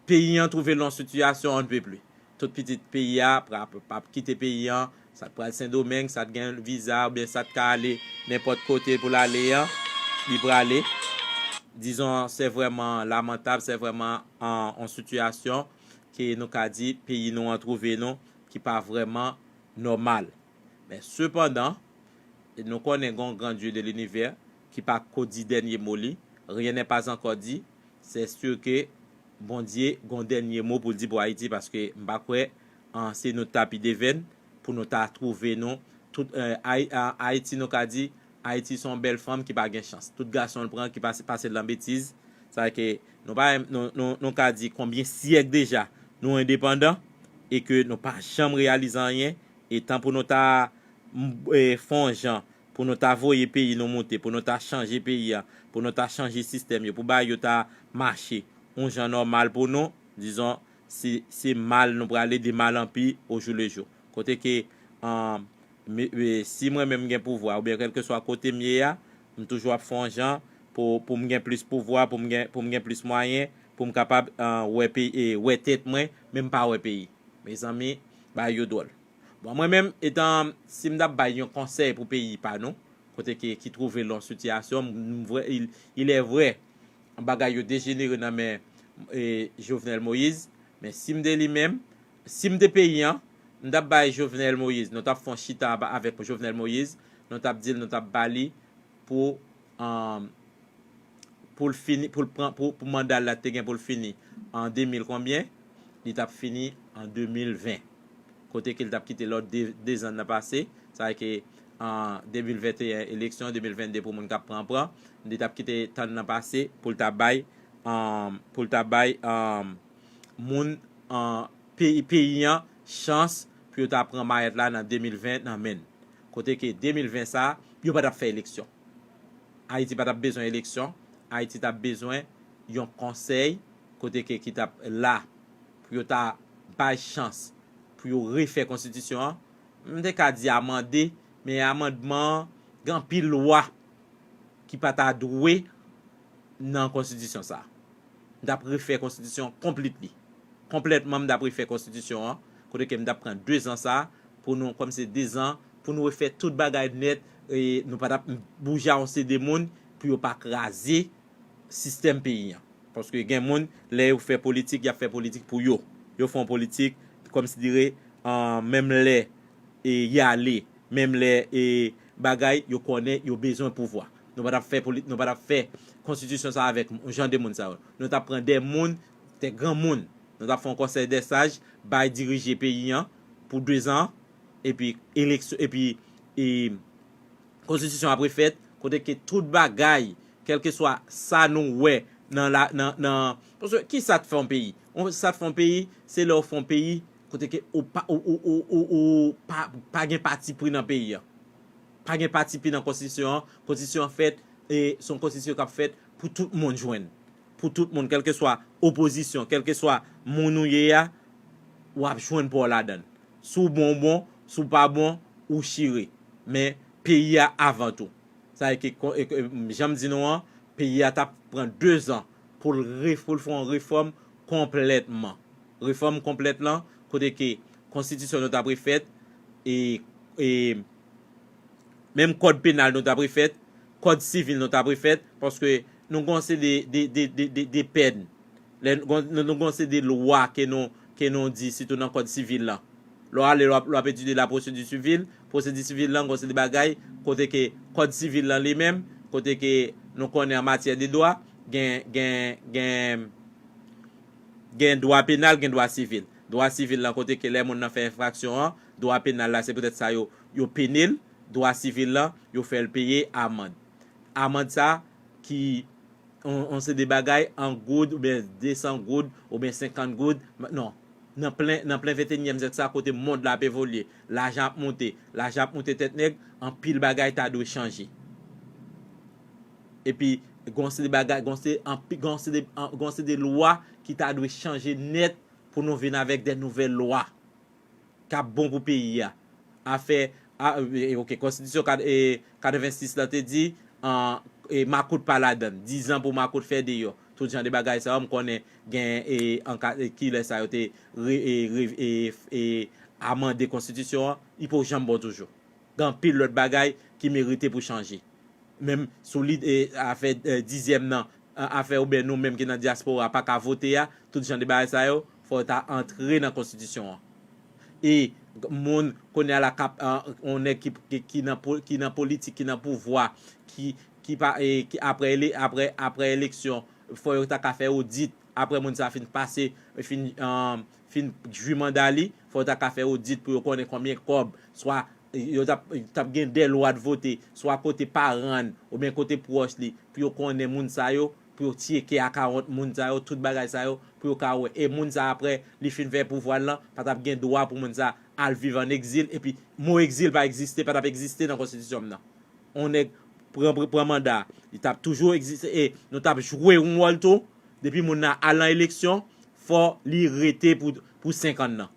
peyi an twouve l nan sitiyasyon on ne peut plus. Tout pitit peyi a pa p ap kite peyi an, sa t pral Sendomeng, sa t gen viza oubyen sa t ka ale nenpòt kote pou l ale an, li prale. Dizon, se vrèman lamantab, se vrèman an, on sitiyasyon ke nou ka di peyi nou an twouve nou ki pa vrèman nòmal. Men sepandan, nou konnen gon gran Dye de linivè ki pa ko di dènye mo li, rien n'est pas encore dit, c'est sûr que Bondye gon dènye mo pou l di pou Ayiti paske m pa kwè an, se nou t ap devèn pou nou ta twouve nou tout e, Ay- a- Ayiti nou ka di Ayiti se yon bèl fanm ki pa gen chans. Tout gason l pran ki pase, pase l nan betiz. Sa ke nou pa, nou, nou, nou ka di konbyen syèk deja nou endepandan e ke nou pa janm reyalize anyen. E tan pou nou ta m- e, fè yon jan, pou nou ta voye peyi nou moute, pou nou ta chanje peyi a, pou nou ta chanje sistèm yo, pou bagay yo ta mache yon jan nòmal pou nou, dizon, se, se mal nou prale de mal an pi au jour le jour. Kote ke an, me- e, si mwen menm m gen pouvwa, oubyen kèlkeswa kote m ye a, m toujou ap fè yon jan pou, pou m gen plis pouvwa, pou m gen, pou m gen plis mwayen, pou m kapab an, wè peyi, e, wè tèt mwen, men m pa wè peyi. Mezanmi, bagay yo dwòl. Bon, mwen menm, etan, si m t ap bay yon konsèy pou peyi pa nou, kote ke, ki twouve l nan sitiyasyon, m- m- vre, il, il est vrai, bagay yo dejenere nan men e, Jovenel Moïse, men si m te li menm, si m te peyi an, m t ap bay Jovenel Moïse, nou t ap fè yon chita aba- avèk Jovenel Moïse, nou t ap di l, nou t ap ba li pou, an, pou l fini, pou l pran, pou, pou manda l la te gen pou l fini an de mil konbyen, li t ap fini an de mil ven. Kote ke l t ap kite lòt de, de zan nan pase, sa vle ke an de mil venteyen eleksyon, de mil vennde pou moun k ap pran, pran, li t ap kite tan nan pase pou l ta bay, an, pou l ta bay an, moun an, peyi, peyi an chans pou yo ta pran mayèt la nan de mil ven nan men l. Kote ke de mil ven sa, yo pa t ap fè eleksyon. Ayiti pa t ap bezwen eleksyon. Ayiti t ap bezwen yon konsèy kote ke ki t ap la pou yo ta bay chans pou yo refè konstitisyon an. M te ka di amande, men amandman an, gen anpil lwa ki pa ta dwe nan konstitisyon sa. M t ap refè konstitisyon an completely. Konplètman, m t ap refè konstitisyon an. Kote ke m t ap pran de zan sa pou nou, kòm se de zan, pou nou refè tout bagay nèt, e nou pa t ap bouje a yon seri de moun pou yo pa kraze sistèm peyi an. Paske gen moun, lè yo fè politik, y ap fè politik pou yo. Yo fè yon politik kòmsidire, an, menm lè e, y ale, menm lè e, bagay, yo konnen yo bezwen pouvwa. Nou pa t ap fè poli- nou pa t ap fè konstitisyon sa avèk jan de moun sa yo. Nou t ap pran de moun, de granmoun. Nou t ap fè yon konsèy de saj, bay dirije peyi an pou de zan, epi eleksyon, epi e, konstitisyon ap refèt, kote ke tout bagay, kèlkeswa sa nou wè nan la, nan, nan, paske ki sa k fè yon peyi? Yon, sa k fè yon peyi, se lè w fè yon peyi, kote ke ou pa, ou, ou, ou, ou, ou pa, pa gen pati pri nan peyi an. Pa gen pati pri nan konstitisyon an. Konstitisyon an fèt, e, se yon konstitisyon k ap fèt pou tout moun jwenn. Pou tout moun, kèlkeswa opozisyon, kèlkeswa moun ou ye a, w ap jwenn pa w ladan l. Si w bon, w bon, Si w pa bon, ou chire. Men peyi a avan tou. Sa vle ke, jan m di nou an, peyi a t ap pran dezan pou l re-, pou l fè yon refòm konplètman. Refòm konplèt lan, kote ke konstitisyon nou t ap refèt, e, e menm kòd penal nou t ap refèt, kòd sivil nou t ap refèt, paske nou gon se de, de, de, de, de, de pèn. Lè nou, nou, nou gon se de lwa ke nou, ke nou di, sitou nan kòd sivil lan. Lè w ale, lè w ap, lè w ap etidye la pwosedi sivil, pwosedi sivil lan, gon se de bagay, kote ke kòd sivil lan li menm, kote ke nou konnen an matyè de dwa, gen, gen, gen, gen dwa penal, gen dwa sivil. Dwa sivil lan, kote ke lè moun nan fè enfraksyon an, dwa penal la, se poutèt sa yo, yo pene l, dwa sivil lan, yo fè l peye amann. Amann sa ki yon, yon se de bagay, an goud, oubyen de san goud, oubyen senkant goud. Non. Nan plen, nan plen venteyinyèm syèk sa, kote mond la ap evolye, lajan ap moute, lajan ap moute tèt nèg, anpil bagay ta dwe chanje. Epi, gon se de bagay, gon se anpi-, gon se de, an-, gon se de lwa ki ta dwe chanje nèt pou nou vin avèk de nouvèl lwa k ap bon pou peyi a. Afè, a, e, ok, konstitisyon kat-, e, katrevensis la te di, an, e, makout pa ladann, dizan pou makout fè deyò. Tout jan de bagay sa yo, m konnen gen, e, an ka, e, kilè sa yo te re-, e, re-, e, e, amande konstitisyon an, li poko janm bon toujou. Gen anpil lòt bagay ki merite pou chanje. Menm sou lide, e, afè, e, dizyèm nan, a-, afè oubyen nou menm ki nan dyaspora pa ka vote a, tout jan de bagay sa yo, fò yo ta antre nan konstitisyon an. E moun kounye a la k ap, a, yon nèg ki, ki, ki nan po-, ki nan politik, ki nan pouvwa, ki, ki pa, e, ki apre ele-, apre, apre eleksyon, fò yo ta ka fè odit, apre moun sa fin pase, fin, a, fin jwi manda li, fò yo ta ka fè odit pou yo konnen konbyen kòb, swa yo t ap, t ap gen de lwa de vote, swa kote paran l, oubyen kote pwòch li, pou yo konnen moun sa yo, pou yo tcheke akawont moun sa yo, tout bagay sa yo, pou yo ka wè. E moun sa, apre li fin fè pouvwa l lan, pa t ap gen dwa pou moun sa al viv ann egzil, epi mo egzil pa egziste, pa t ap egziste nan konstitisyon m nan. On nèg pran, pran, pran manda, li t ap toujou egziste, e nou t ap jwe yon wòl tou, depi moun nan al nan eleksyon, fò li rete pou, pou senk an nan.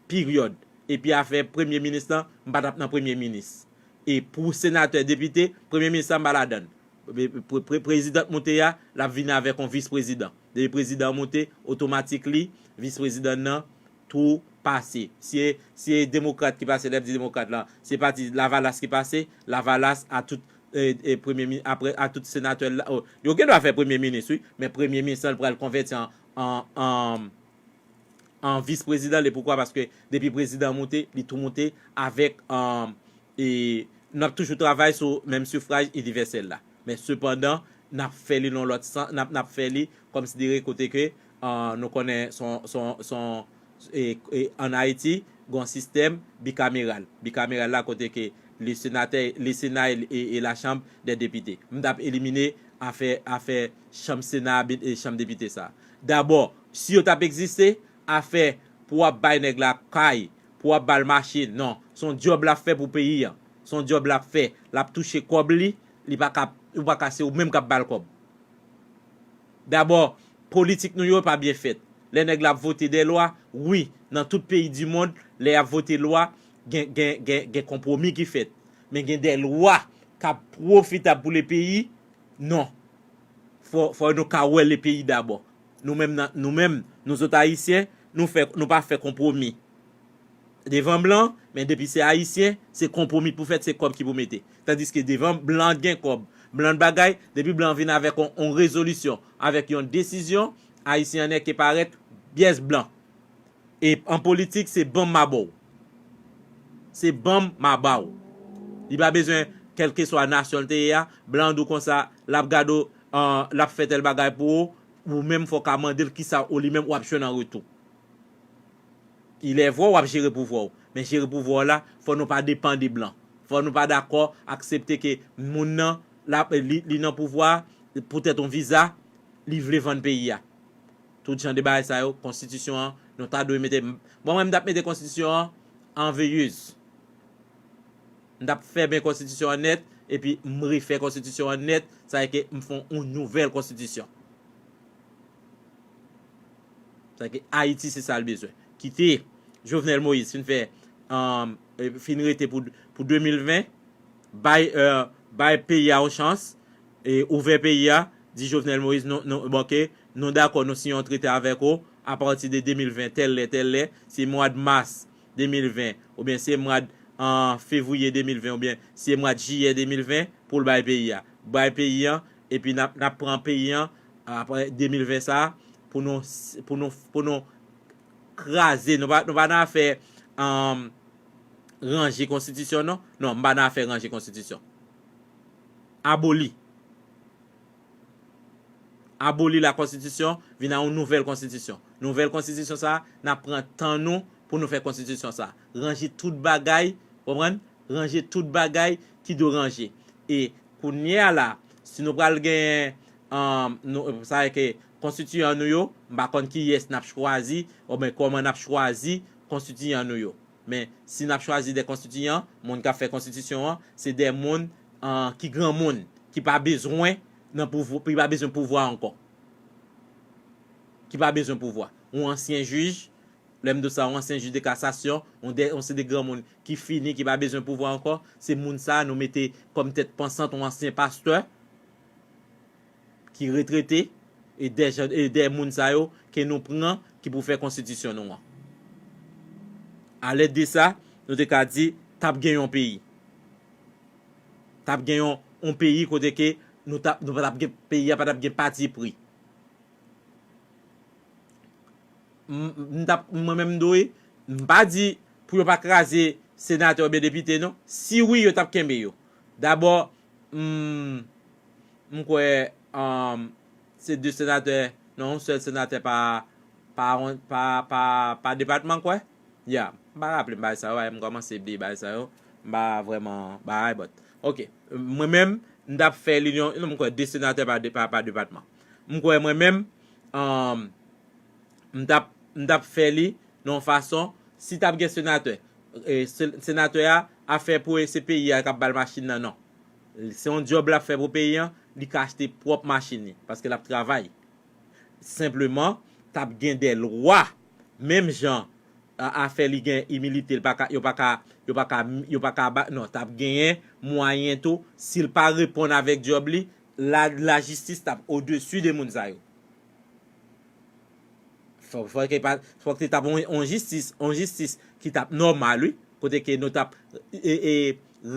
Peryòd. Epi afè premye minis lan, m pa t ap nan premye minis. E pou senatè, depite, premye minis la, m pa ladann. Pre-, pre-, pre-, prezidan moute a, l ap vini avèk yon vis prezidan. Depi prezidan moute, otomatik li, vis prezidan nan tou pase. Si e, si e demokrat ki pase, lè m di demokrat la, se pati Lavalas ki pase, Lavalas a tout, e, e, premye mi-, apre, a tout senatè la, o, yo gen dwa fè premye minis, wi, men premye minis lan, l pral konvèti an, an, an, an vis prezidan, li poukwa? Paske depi prezidan moute, li tou moute avèk, um, e n ap toujou travay sou menm sifraj inivèsèl la. Men sepandan, n ap fè li nan lòt sans, n ap, n ap fè li konsidere kote ke, uh, nou konnen son, son, son, e, e, ann Ayiti, gon sistèm bikameral. Bikameral la kote ke le senatè, le Sena e, e, e la Chambre des députés. M t ap elimine afè, afè chanm Sena a, e chanm depite sa. Dabò, si yo t ap egziste, afè pou w ap bay nèg la kay, pou w ap ba l machin, non. Se yon djòb l ap fè pou peyi a. Se yon djòb l ap fè. L ap touche kòb li, li pa ka, ou pa ka se ou menm k ap ba l kòb. Dabò, politik nou yo pa byen fèt. Lè nèg la ap vote de lwa, wi, nan tout peyi di mond, lè y ap vote lwa, gen, gen, gen, gen konpwomi ki fèt. Men gen de lwa k ap pwofitab pou le peyi, non. Fò, fò nou ka wè le peyi dabò. Nou menm nan, nou menm, nou zòt Ayisyen, nou fè, nou pa fè konpwomi devan blan, men depi se Ayisyen, se konpwomi pou fèt, se kòb ki pou mete. Tandiske devan blan gen kòb, blan bagay, depi blan vin avèk yon, yon rezolisyon, avèk yon desizyon, Ayisyen an nèk ke parèt pyès blan. E an politik, se ban m ma ba w. Se ban m ma ba w. Li pa bezwen, kèlkeswa nasyon l te ye a, blan an di w konsa, l ap gade w, an, l ap fè tèl bagay pou ou, ou menm fò w ka mande l kisa ou li menm w ap jwenn an retou. Il est vrai, w ap jere pouvwa w, men jere pouvwa w la, fò nou pa depann de blan. Fò nou pa dakò aksepte ke moun nan, l ap, li, li nan pouvwa, poutèt yon viza, li vle vann peyi a. Tout jan de bagay sa yo, konstitisyon an, nou ta dwe mete, bon, mwen, m t ap mete konstitisyon an an veyez. M t ap fèmen konstitisyon an nèt, epi m refè konstitisyon an nèt, sa vle ke m fè yon nouvèl konstitisyon. Sa vle ke Ayiti, se sa l bezwen. Kite Jovenel Moïse fin fè, um, e, fin rete pou, pou de mil ven, bay, e, bay peyi a yon chans, e, ouvè peyi a, di Jovenel Moïse, nou, nou, bon, oke, nou dakò, nou siyen yon trete avèk ou, apati de de mil ven, tèl lè, tèl lè, se mwa d mas de mil ven, oubyen se mwa d, an, fevriye de mil ven, oubyen se mwa d jiyè de mil ven, pou l bay peyi a. Bay peyi an, epi n ap, n ap pran peyi an, apre de mil ven sa, pou nou, pou nou, pou nou kraze, nou pa, nou pa nan afè, um, ranje konstitisyon, non. Non, m pa nan afè ranje konstitisyon. Aboli. Aboli la konstitisyon, vin a yon nouvèl konstitisyon. Nouvèl konstitisyon sa, n ap pran tan nou pou nou fè konstitisyon sa. Ranje tout bagay, konprann? Ranje tout bagay ki dwe ranje. E kounye a la, si nou pral gen, um, nou, sa vle ke konstitiyan nou yo, m pa konn kiyès n ap chwazi, oubyen kòman n ap chwazi konstitiyan nou yo. Men, si n ap chwazi de konstitiyan, moun k ap fè konstitisyon an, se de moun, an, ki granmoun, ki pa bezwen nan pouvwa, ki pa bezwen pouvwa ankò. Ki pa bezwen pouvwa. Yon ansyen jij, lè m di w sa, yon ansyen jij de kasasyon, yon de, yon se de granmoun ki fini, ki pa bezwen pouvwa ankò, se moun sa a nou mete kòm tèt pansant, yon ansyen pastè, ki retrete, e de jan, e de moun sa yo ke nou pran ki pou fè konstitisyon nou an. Alèd de sa, nou te ka di, t ap gen yon peyi. T ap gen yon, yon peyi kote ke nou t ap, nou pa t ap gen, peyi a pa t ap gen pati pri. M, m t ap, mwen menm m dwe, m pa di pou yo pa kraze senatè oubyen depite, non. Si wi, yo t ap kenbe yo. Dabò, m, m kwè, um, se de senatè, non, yon sèl senatè pa, pa, pa, pa, pa depatman, m kwè. Ya, m pa raple m bagay sa yo, m kòmanse bliye bagay sa yo. M pa vrèman bagay, but, oke. Mwen menm, m t ap fè li, non, m kwè de senatè pa de, pa, pa depatman. M kwè mwen menm, um, m t ap, m t ap fè li nan yon fason, si t ap gen senatè, e, se, senatè a, afè pou e se peyi a k ap ba l machin nan, non. Se yon djòb l ap fè pou peyi an, li ka achte pwòp machin li, paske l ap travay. Senpleman, t ap gen de lwa, menm jan, a, afè li gen imilite, l pa ka, yo pa ka, yo pa ka, yo pa ka ba, non, t ap genyen mwayen tou, si l pa reponn avèk djòb li, la, lajistis t ap odesi de moun sa yo. Fò, fò ke pa, fò ke t ap on, on jistis, on jistis ki t ap nòmal, wi. Kote ke nou t ap, e, e,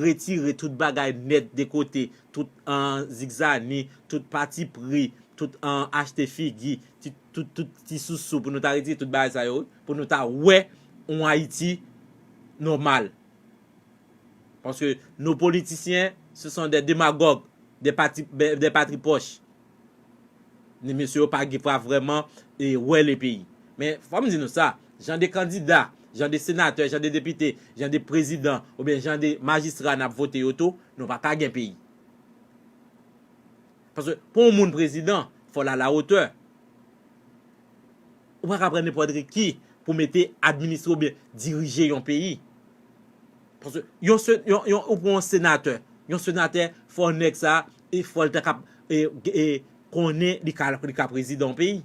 retire tout bagay nèt de kote, tout, an, zigzani, tout pati pri, tout, an, achte figi, ti, tout, tout ti sousou pou nou ta retire tout bagay sa yo, wi. Pou nou ta wè on Ayiti nòmal. Paske nos politiciens, ce sont des démagogues, des pati, des patripoches. Ni mesye yo pa gen, pa vrèman, e, wè le peyi. Men, fò m di nou sa, jan de kandida, jan de senatè, jan de depite, jan de prezidan, oubyen jan de majistra n ap vote yo tou, nou pa ka gen peyi. Paske pou yon moun prezidan, fò l alawotè. Ou pa ka pran nenpòt ki pou mete administre oubyen dirije yon peyi. Paske yon, se- yon, yon, ou pran yon senatè. Yon senatè, fò nèg sa, e fò l ta kap, e, e, konnen li ka, li ka prezidan yon peyi.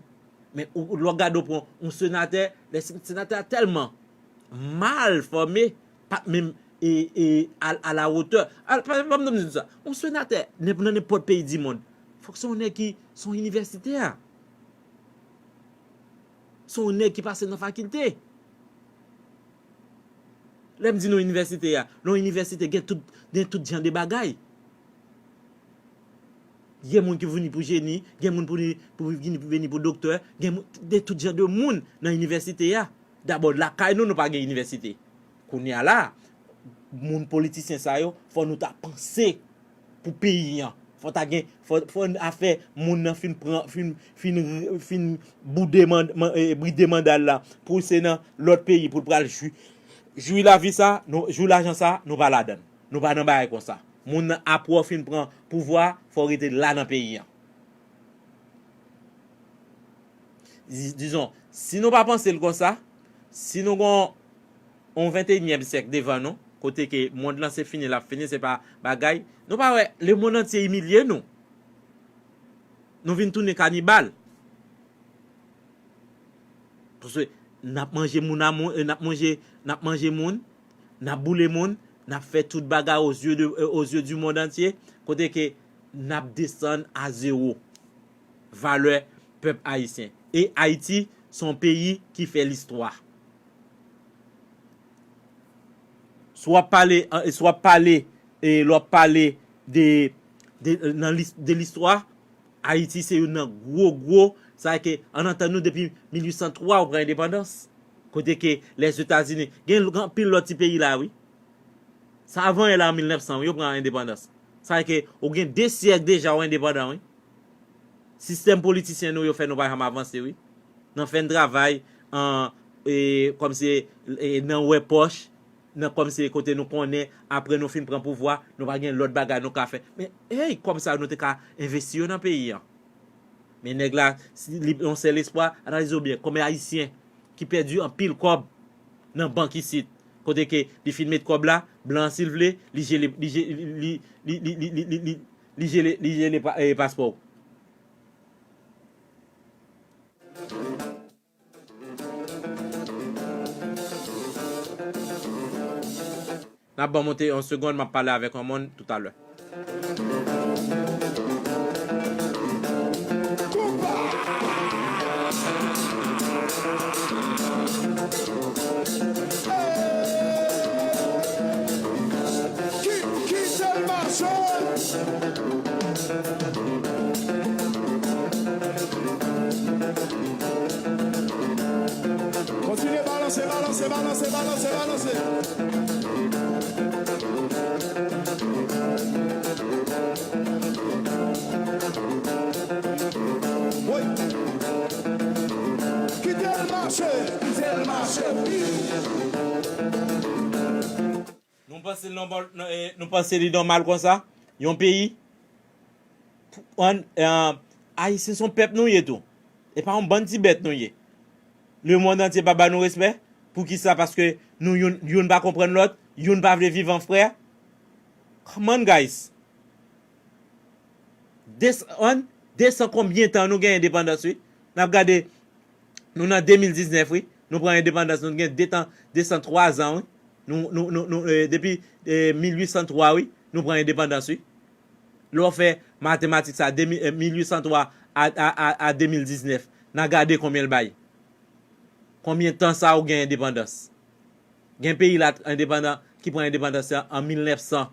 Men ou, lè w gade w pran yon senatè, lè sen- senatè a tèlman mal fòme, pa t menm, e, e, a, a la wotè. Al, pa, pa m di sa. Yon senatè, nan nenpòt peyi di mond, fòk se yon nèg ki, se yon inivèsitè. Se yon nèg ki pase nan fakilte. Lè m di nou inivèsite a, nan yon inivèsite gen tout, gen tout jan de bagay. Gen moun ki vini pou jeni, gen moun pou li, pou vini, pou vini pou doktè, gen moun, gen tout jan de moun nan inivèsite a. Dabò, lakay nou, nou pa gen inivèsite. Kounye a la, moun politisyen sa yo, fò nou ta panse pou peyi an. Fò ta gen, fò, fò afè moun nan fin pran, fin, fin, fin boude man, man, e, bride manda l la, pou se nan lòt peyi pou l pral jwi, jwi lavi sa, nou, jwi lajan sa, nou pa ladan l. Nou pa nan bagay konsa. Moun nan, apre w fin pran pouvwa, fò w rete la nan peyi an. Di- dizon, si nou pa panse l konsa, si nou gon yon venteyinyèm syèk devan nou, kote ke mond lan se fini, l ap fini, se pa bagay, nou pa wè, lemonn antye imilye nou. Nou vin tounen kanibal. Paske n ap manje moun a moun, e, n ap manje, n ap manje moun, N ap boule moun, n ap fè tout bagay aux yeux de, euh, aux yeux du monde entier, kote ke n ap desann a zewo valè pèp ayisyen. E Ayiti, se yon peyi ki fè listwa. Si w ap pale, an, si w ap pale, e lè w ap pale de, de, nan lis-, de listwa, Ayiti se youn nan gwo, gwo, sa ke, ann antann nou depi mil uit san twa ou pran endepandans. Kote ke Lèzetazini, gen anpil lòt ti peyi la, wi. Sa avan la, an mil nèf san, wi, yo pran endepandans. Sa ke, ou gen de syèk deja ou endepandan, wi. Sistèm politisyen nou yo fè nou pa janm avanse, wi. Nan fè n travay, an, e, kòmsi, e, nan wè pòch, nan kòmsi kote nou konnen, apre nou fin pran pouvwa, nou pa gen lòt bagay nou ka fè. Men, hey, kòb sa yo nou te ka envesti yo nan peyi an. Men nèg la, si li yon sèl espwa, analize w byen, konbyen Ayisyen ki pèdi anpil kòb nan bank isit, kote ke li fin met kòb la, blan an si l vle, li jele, li je-, li, li, li jele, li jele pa-, eh, paspò w. N ap ban monte yon segonn, m ap pale avèk yon moun toutalè. Ki, ki sèl mache? Kontinye balanse, balanse, balanse, balanse, balanse. Woy. Kite l mache, kite l mache, wi. Nou panse l nòmal, non, eh, nou panse li nòmal konsa? Yon peyi, pou, ann, eh, Ayisyen se yon pèp nou ye tou. E pa yon bann ti bèt nou ye. Lemonn antye pa ba nou respè. Poukisa? Paske nou youn, youn pa konprann lòt, youn pa vle viv an frè. Come on, guys. Desan-, ann, desan konbyen tan nou gen endepandans, wi? N ap gade, nou nan de mil diznèf, wi. Nou pran endepandans, nou gen de tan, desan twa zan, wi. Nou, nou, nou, nou, eh, depi, eh, mil uit san twa, wi, nou pran endepandans, wi. Lè w fè matematik sa, de mil, eh, mil uit san twa a, a, a, a de mil diznèf, n a gade konbyen l bay. Konbyen tan sa ou gen endepandans? Gen peyi la endepandan, ki pran endepandans an mil nèf san,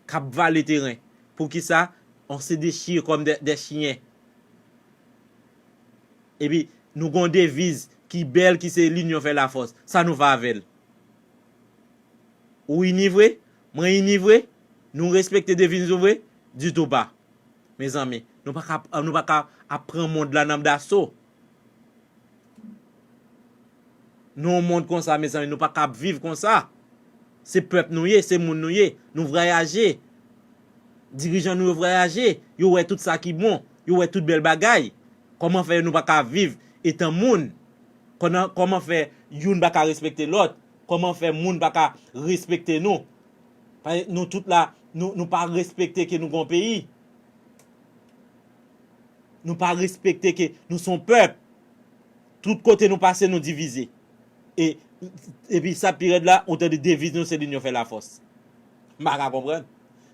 k ap vale teren. Poukisa? On se déchire comme des, des chiens. Epi, nou gon deviz ki bèl, ki se l'union fait la force. Sa nou fè avè l? Ou ini vre? Mwen ini vre? Nou respekte deviz nou vre? Ditou pa. Mezanmi, nou pa ka, nou pa ka ap pran mond la nan daso. Nan yon mond konsa, mezanmi, nou pa ka ap viv konsa. Se pèp nou ye, se moun nou ye. Nou vwayaje. Dirijan nou yo vwayaje. Yo wè tout sa ki bon. Yo wè tout bèl bagay. Kòman fè nou pa ka viv etan moun? Kòman, kòman fè youn pa ka respekte lòt? Kòman fè moun pa ka respekte nou? Paske nou tout la, nou, nou pa respekte ke nou gon peyi. Nou pa respekte ke nou se yon pèp. Tout kote nou pase, nou divize. E, epi sa pi rèd la, ou tande deviz nou se l'union fait la force. M pa ka konprann.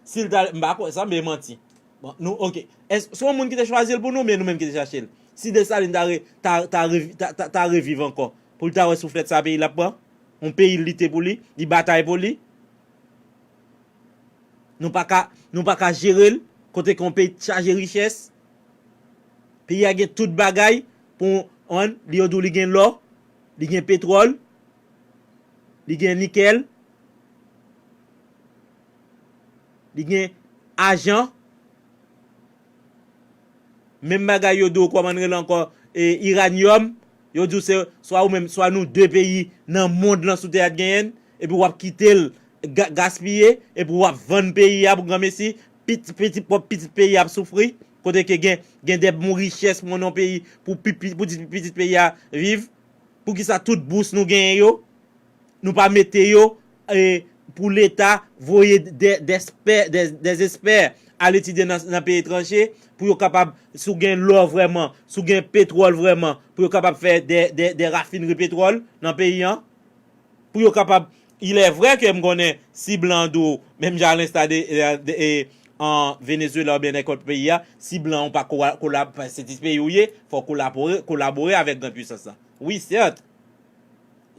Si l ta, m pa kwè sa, men manti. Bon, nou, oke. Èske se yon moun ki te chwazi l pou nou, men nou menm ki te chache l? Si Desalin ta re-, ta, ta revi-, ta, ta, ta reviv ankò, pou l ta wè souflèt sa peyi l ap pran, yon peyi l lite pou li, li batay pou li, nou pa ka, nou pa ka jere l, kote ke yon peyi chaje richès. Peyi a gen tout bagay pou, ann, li, yo di w li gen lò, li gen petwòl, li gen nikèl, li gen ajan. Menm bagay yo di w, kòman l rele ankò, e, iranyòm. Yo di w se swa ou menm, swa nou de peyi nan mond lan sou tè a t genyen l, epi w ap kite l ga-, gaspiye, epi w ap vann peyi a pou granmesi, pit-, pitit, pwòp pitit peyi a ap soufri, kote ke gen, gen de bon richès pou yon peyi, pou pi-, pi-, pou ti pitit peyi a viv. Poukisa tout bous nou genyen yo, nou pa mete yo, e, pou Leta voye de, de, de, de espè al etidye nan, nan peyi etranje, pou yo kapab, si w gen lò vrèman, si w gen petwòl vrèman, pou yo kapab fè de, de, de rafinri petwòl nan peyi an, pou yo kapab Il est vrai ke m konnen si blan an di w, menm jan a l'instar de, de, de, e, an Venezuela oubyen nenpòt peyi a, si blan an pa kowa- kolab, se ti peyi w ye, fò w kolabore, kolabore avèk grann pwisans lan. Wi, sèt.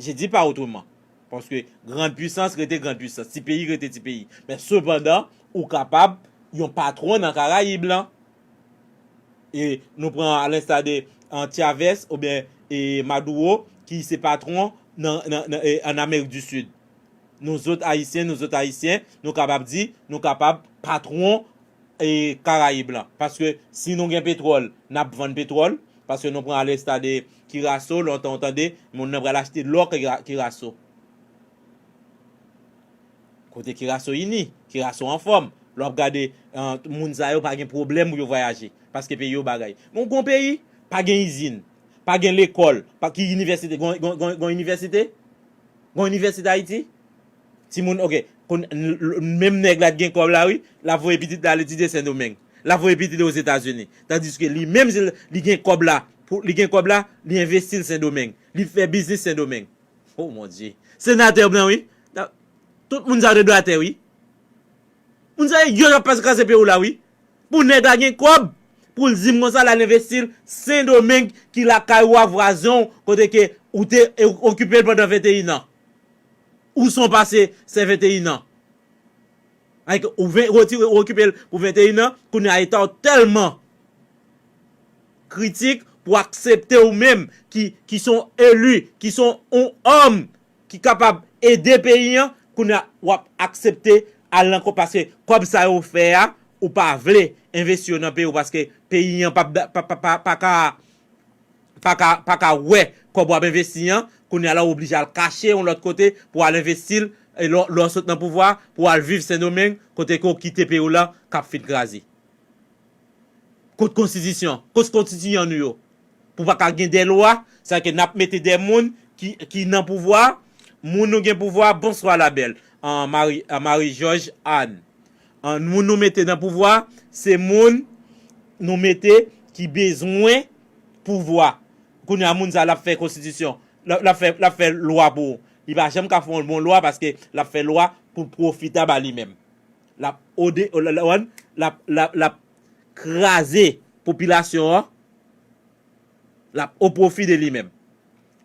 Je dis pas autrement. Paske grann pwisans rete grann pwisans, ti peyi rete ti peyi. Men sepandan, ou kapab yon patwon nan Karayib lan. E nou pran a l'instar de, an, Chavez oubyen, e, Maduro, ki se patwon nan, nan, nan, e, an Amerik di Sid. Nou zòt Ayisyen, nou zòt Ayisyen, nou kapab di, nou kapab patwon, e, Karayib lan. Paske si nou gen petwòl, n ap vann petwòl. Paske nou pran a l'instar de Kiraso, lontan w tande, moun nan pral achte lò Kira- Kiraso. Kote Kiraso ini, Kiraso anfòm. Lè w ap gade, e, moun sa yo pa gen pwoblèm pou yo vwayaje. Paske peyi yo bagay. Men w gon peyi, pa gen izin, pa gen lekòl, pa ki inivèsite, gon, gon, gon, gon inivèsite? Gon inivèsite Ayiti? Timoun, oke, konn, l- l- menm nèg la t gen kòb la, wi, l ap voye pitit la al etidye Sendomeng. L ap voye pitit li Ozetazini. Tandiske li menm, li, li gen kòb la, pou, li gen kòb la, li envesti l Sendomeng. Li fè biznis Sendomeng. Oh mon Dieu. Senatè blan, wi. Tout moun sa yo te dwe atè, wi. Moun sa yo, yo ap pase kraze peyi w la, wi. Pou nèg la gen kòb, pou l di m konsa, l al envesti l Sendomeng, ki lakay ou a, vwazen w, kote ke ou te e, okipe l pandan venteyen an. Ou son pase se venteyen an. Like, ou ven- retire, ou okipe l pou venteyen an, kounye a eta w tèlman kritik pou aksepte ou menm ki, ki son eli, ki son on òm ki kapab ede peyi an, kounye a w ap aksepte al nan kò, paske kòb sa yo fè a, ou pa vle envesti yo nan peyi w, paske peyi an pa, pa, pa, pa, pa ka, pa ka, pa ka wè kòb w ap envesti an, kounye a la w oblije al kache yon lòt kote pou al envesti l, e lè, lè w sot nan pouvwa, pou al viv Sendomeng, kote ke w kite peyi w la k ap fin kraze. Kot konstitisyon? Kot konstitiyan nou yo? Pou pa ka gen de lwa, sa ke n ap mete de moun ki, ki nan pouvwa, moun nou gen pouvwa, bonswa la bèl, an Mari, an Mari Jòj Ann. An, moun nou mete nan pouvwa, se moun nou mete ki bezwen pouvwa. Kounye a, moun sa l ap fè konstitisyon, l ap, l ap fè, l ap fè lwa pou ou. Li pa janm ka fè yon bon lwa paske l ap fè lwa pou pwofi ta ba li menm. L ap ode, l ap, l ap, l ap, l ap kraze popilasyon an. L ap o pwofi de li menm.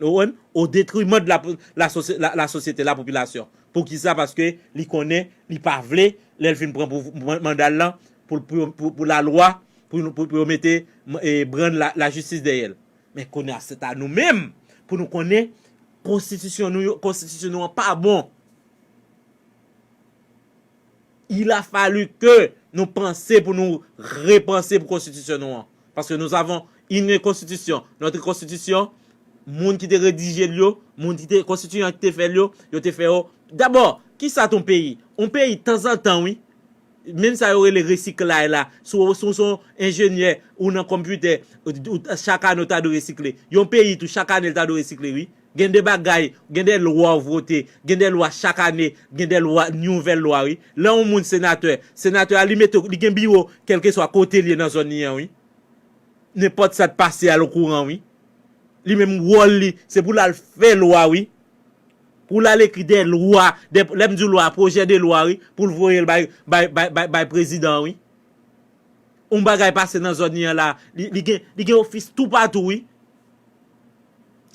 Ou konprann? O detriman de la, la, sosye- la, la sosyete, la popilasyon. Poukisa? Paske li konnen, li pa vle, lè l fin pran pou, man- manda l lan, pou, pou, pou, pou lalwa, pou, pou, pou yo mete, e, brann la, lajistis dèyè l. Men kounye a, se ta nou menm, pou nou konnen konstitisyon nou yo, konstitisyon nou an pa bon. Il a fallu que nou panse pou nou repanse pou konstitisyon nou an. Parce que nous avons une constitution. Notre constitution, moun ki te redije l yo, moun ki te konstitiyan ki te fè l yo, yo te fè yo. Dabò, kisa t on peyi? On peyi, tanzantan, wi. Menm sa yo rele resiklay la. Si w, si w se yon enjenyè ou nan konpitè, ou, ou, chak ane w ta dwe resikle. Yon peyi tou, chak ane l ta dwe resikle, wi. Gen de bagay, gen de lwa w vote, gen de lwa chak ane, gen de lwa, nouvèl lwa, wi. Lè yon moun senatè, senatè a, li mete, li gen biwo, kèlkeswa kote l ye nan zòn li an, wi. Nenpòt sa t pase, al okouran, wi. Li menm, wòl li, se pou l al fè lwa, wi. Pou l al ekri de lwa, de, lè m di lwa, pwojè de lwa, wi, pou l voye l bay, bay, bay, bay, bay prezidan, wi. Yon bagay pase nan zòn li an la, li, li gen, li gen ofis toupatou, wi.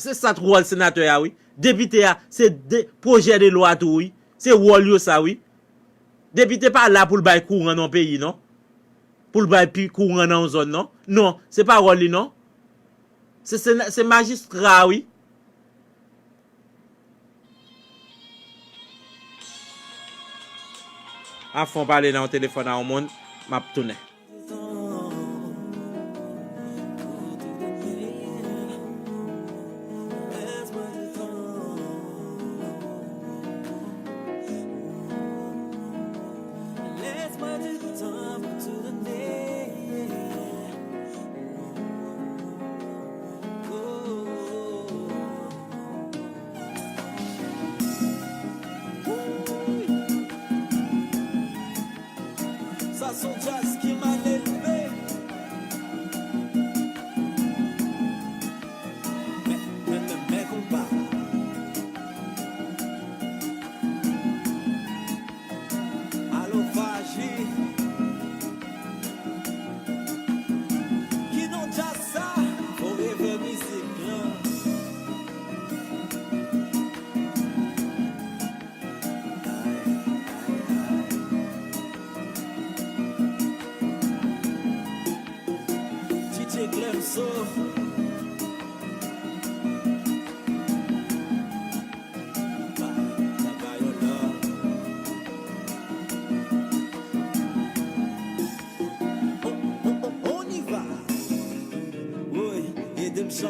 Se sa t wòl senatè a, wi. Depite a, se de, pwojè de lwa tou, wi. Se wòl yo sa, wi. Depite pa la pou l bay kouran nan yon peyi, non. Pou l bay pi kouran nan yon zòn, non. Non, se pa wòl li, non. Se, se, se majistra, wi. Afon pale nan yon telefòn a yon moun, m ap tounen. Sa se yon djaz ki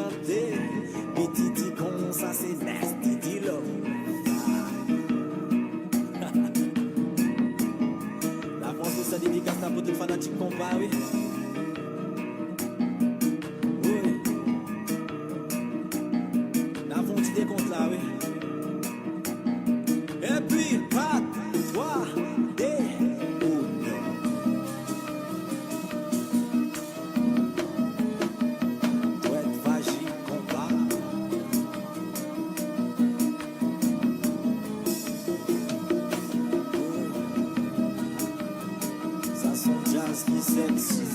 Tande, P T T konsa se nasty D-Lo. N ap fè yon spesye dedikasyon pou tout fanatik konpa, wi. Wi. N ap fè yon ti dekont la, wi. Epi, pat, twa, de, uno. Dwèt faji konpa. Sa se yon djaz ki sexy.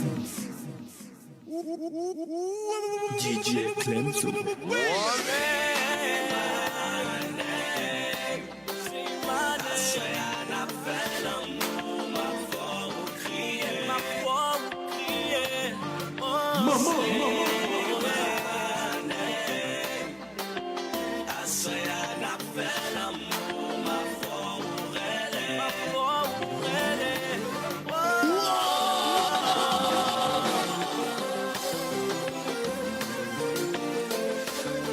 D J Clemson. Manman, manman, manman.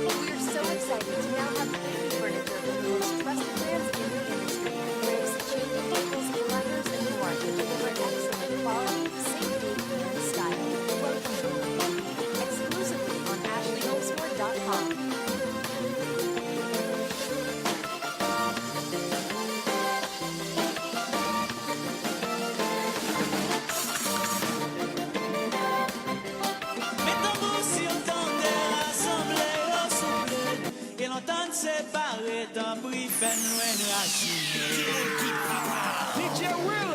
We're so excited to now have Baby Furniture, the most trusted brands in the industry. Brave Sitchin, Ankles, Gliders, and more to deliver excellent quality, safety, and style. Welcome to Exclusively on Ashley Holdsworth dot com. Met tanbou si w tande, rasanble yo souple. Gen lontan n separe, tanpri fè n jwenn rasin. D J Will.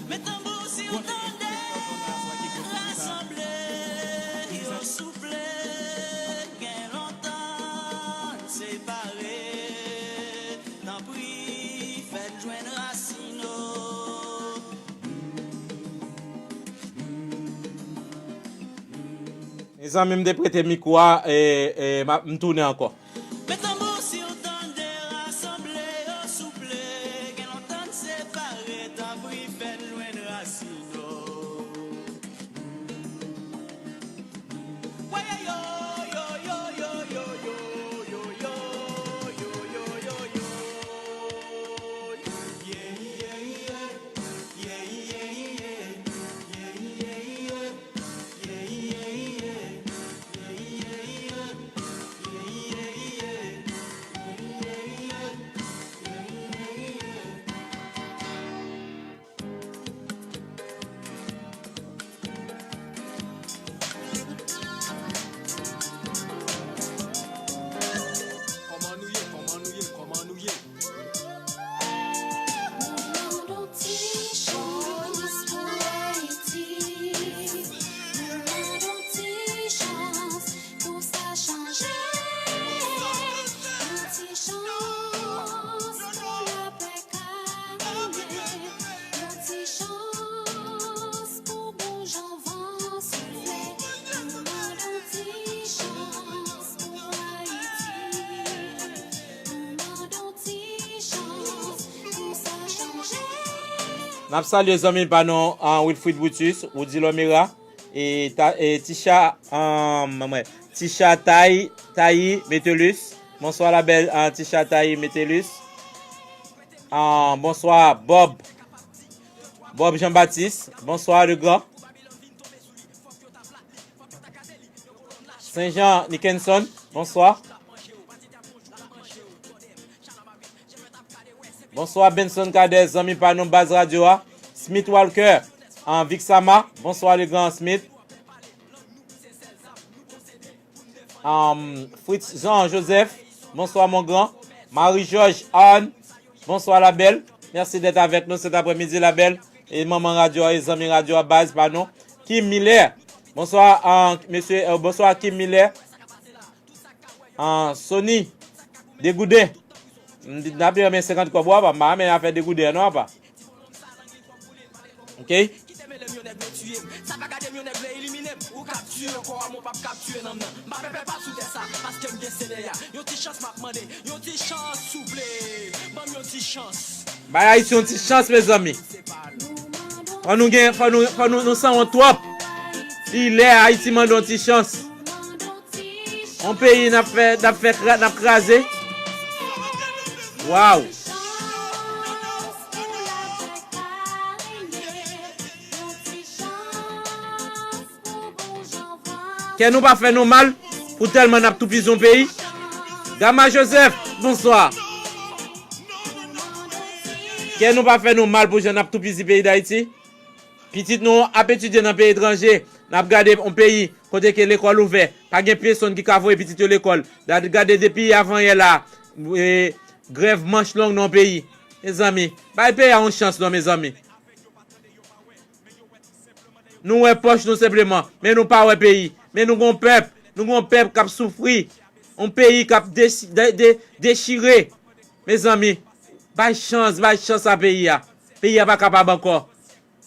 Met tanbou si w tande, rasanble yo souple. Gen lontan n separe, tanpri fè n jwenn rasin nou. Mezanmi, m te prete mikwo a, e, e, m ap, m tounen ankò. Met tanbou si w tande, rasanble yo souple. Gen lontan n separe, tanpri fè n jwenn rasin nou. Kòman nou ye? Kòman nou ye? Kòman nou ye? Nou mande yon ti chans pou Ayiti. Nou mande yon ti chans pou sa chanje. Yon ti chans pou lapè ka rennen. Yon ti chans pou bon jan van soufle. Nou mande yon ti chans pou Ayiti. Nou mande yon ti chans pou sa chanje. N ap salye zanmi pa nou, ah, Wilfrid Brutus, Woody Lomera, e, ta, e Tisha, ah, mwen, Tisha Tay, Tayi Metellus. Bonswa la bèl, ah, Tisha Tayi Metellus. Ah, bonswa Bob. Bob Jean Baptiste. Bonswa le grand. Saint Jean Nickenson, bonswa. Bonswa Benson Cadet, zanmi pa nou baz radyo a. Smith Walker, an Vixama, bonswa le grand Smith. Um, Fritz Jean Joseph, bonswa mon gran. Marie Georges Anne, bonswa la belle. Merci d'être avec nous cet après-midi la belle. E manman radyo a, e zanmi radyo a, baz pa nou. Kim Miller. Bonswa, ah, mesye, euh, bonswa Kim Miller. Ah, Sony Degouden. M di, n ap renmen senkant kòb ou apa, m pa renmen afè degouden an non apa. Ok? Kite mele m yon nèg vle tiye m. Sa pa gade m yon nèg vle elimine m. Ou k ap tiye kò a m, ou p ap k ap tiye nanm nan. M pa pè pèp ap sou tè sa, paske m gen Senyè a. Yon ti chans m ap mande, yon ti chans souple. Ban m yon ti chans. Bay Ayiti yon ti chans, mezanmi. Se pa nou. Fò nou gen, fò nou, fò nou, nou sanwont twòp. Li lè Ayiti mande yon ti chans. Yon peyi n ap fè, n ap fè kra-, n ap kraze. Waw. Kè nou pa fè nou mal pou tèlman n ap toupizi yon peyi. Gama Joseph, bonswa. Kè nou pa fè nou mal pou jan n ap toupizi peyi Dayiti. Pitit nou ap etidye nan peyi etranje. N ap gade yon peyi kote ke lekòl ouvè. Pa gen pyesonn ki ka voye pitit yo lekòl. N ap gade depi avanyè la, e, grèv manch long nan yon peyi. Mezanmi, bay peyi a yon chans non, mezanmi. Nou wè pòch nou senpleman, men nou pa wè peyi. Men nou gon pèp, nou gon pèp k ap soufri. Yon peyi k ap desi-, de-, de-, dechire. Mezanmi, bay chans, bay chans a peyi a. Peyi a pa kapab ankò.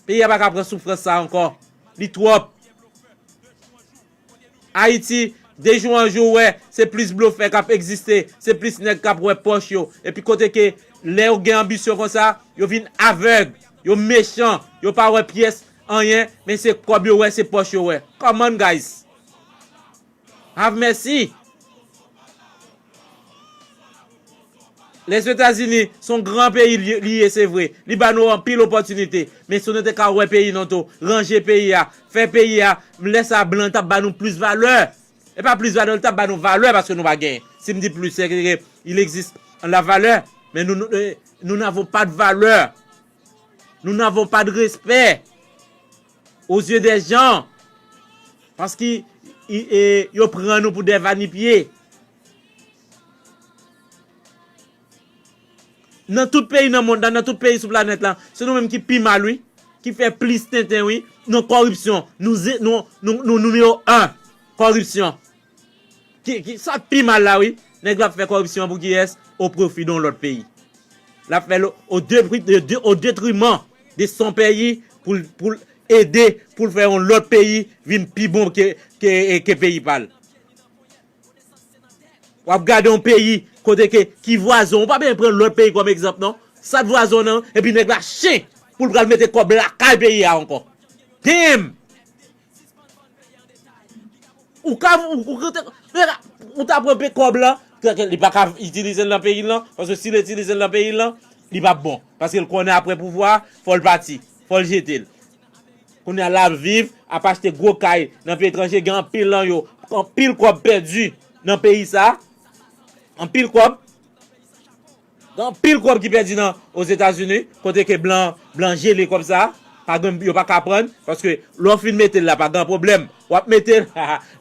Peyi a pa ka pran soufrans sa ankò. Li twòp. Ayiti, de jou an jou, w wè, se plis blofè k ap egziste, se plis nèg k ap wè pòch yo. Epi kote ke lè yo gen anbisyon konsa, yo vin avèg, yo mechan, yo pa wè pyès anyen, men se kòb yo wè, se pòch yo wè. Come on, guys. Have mercy. Lèzetazini se yon gran peyi li, li ye, se vre. Li ba nou anpil opòtinite. Men si nou te ka wè peyi nou tou, ranje peyi a, fè peyi a, lè sa blan t ap ba nou plis valè. E pa plis valè, li t ap ba nou valè paske nou pa genyen. Si m di plis, se ke il existe la valeur, men nou, nou, eh, nous n'avons pas de valeur. Nous n'avons pas de respect aux yeux des gens. Paske i, e, yo pran nou pou de vanipye. Nan tout peyi nan mond la, nan tout peyi sou planèt la, se nou menm ki pi mal, wi. Ki fè plis tenten, wi. Nan kòripsyon. Nou, ze- nou, nou, nou nimewo en. Kòripsyon. Ki, ki, sa k pi mal la, wi. Nèg la ap fè kòripsyon pou kiyès? O pwofi de yon lòt peyi. L ap fè l o depri-, de, de, o detriman de son peyi pou l, pou l ede, pou l fè yon lòt peyi vin pi bon ke, ke, ke peyi pa l. W ap gade yon peyi kote ke, ki vwazen w, ou pa bezwen pran lòt peyi kòm egzanp, non. Sa t vwazen w nan, epi nèg la chen pou l pral mete kòb lakay peyi a ankò. Damn! Ou ka, ou, ou, ou, ou ta pran pe kòb la, li pa ka itilize l nan peyi l lan, paske si l itilize l nan peyi l lan, li p ap bon. Paske l konnen apre pouvwa, fò l pati, fò l jete l. Kounye a l ap viv, ap achte gwo kay nan peyi etranje, gen anpil nan yo, anpil kòb pèdi nan peyi sa, anpil kòb. Gen anpil kòb ki pèdi nan Ozetazini, kote ke blan, blan jele kòb sa, pa gen, yo pa ka pran, paske lè w fin mete l la, pa gen pwoblèm. W ap mete l,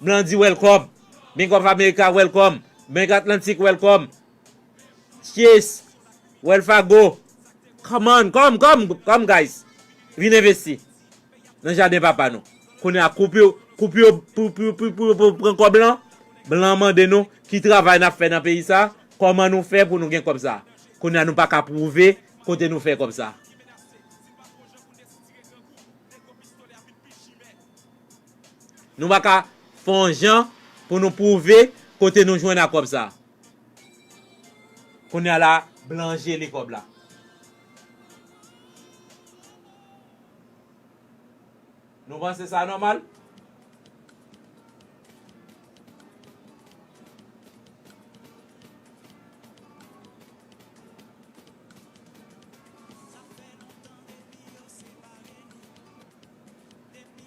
blan di welcome. Bank of America welcome. Bank Atlantic welcome. Chase, Wells Fargo. Come on, come, come, come, guys. Vin envesti nan jaden papa nou. Kounye a, koup yo, koup yo, pou, pou, pou, pou, pou pran kòb lan. Blan mande nou, ki travay n ap fè nan peyi sa? Kòman nou fè pou nou gen kòb sa? Kounye a, nou pa ka pwouve kote nou fè kòb sa. Nou pa ka fè yon jan pou nou pwouve kote nou jwenn ak kòb sa. Kounye a la, blan jele kòb la. Nou panse sa nòmal?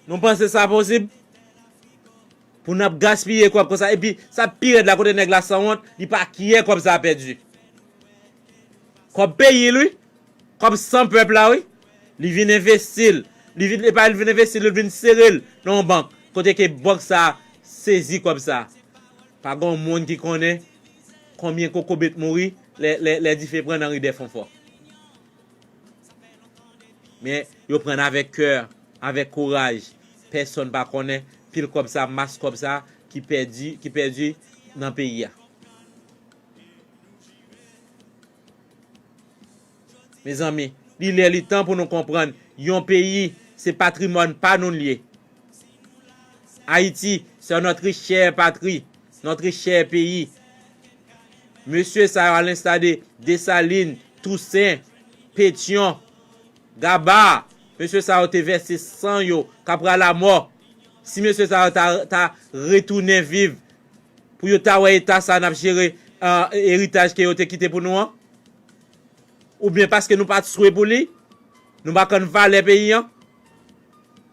Nou panse sa posib? Pou n ap gaspiye kòb konsa. Epi, sa pi rèd la, kote nèg la sanwont, li pa kyè kòb sa a pèdi. Kòb peyi l, wi. Kòb san pèp la, wi. Li vin envesti l. Li vin, epa li vin envesti l, li vin sere l nan yon bank. Kote ke bank sa a sezi kòb sa a. Pa gen yon moun ki konnen konbyen kokobet mouri lè, lè, lè dife pran nan ri Dèfonfò. Men, yo pran avèk kè, avèk kouraj. Pèsonn pa konnen pil kòb sa, mas kòb sa ki pèdi, ki pèdi nan peyi a. Mezanmi, li lè li tan pou nou konprann, yon peyi, se patrimwàn pa nou l ye. Haïti, c'est notre chère patrie, notre cher pays. Mesye sa yo, a l'instar de Desalin, Tousen, Petyon, Gaba, Mesye sa yo te vèse san yo, kapra lamò. Si mesye sa yo ta, ta retounen viv, pou yo ta wè eta sa n ap jere, ah, eritaj ke yo te kite pou nou an? Oubyen paske nou pa t swe pou li? Nou pa konn valè peyi an?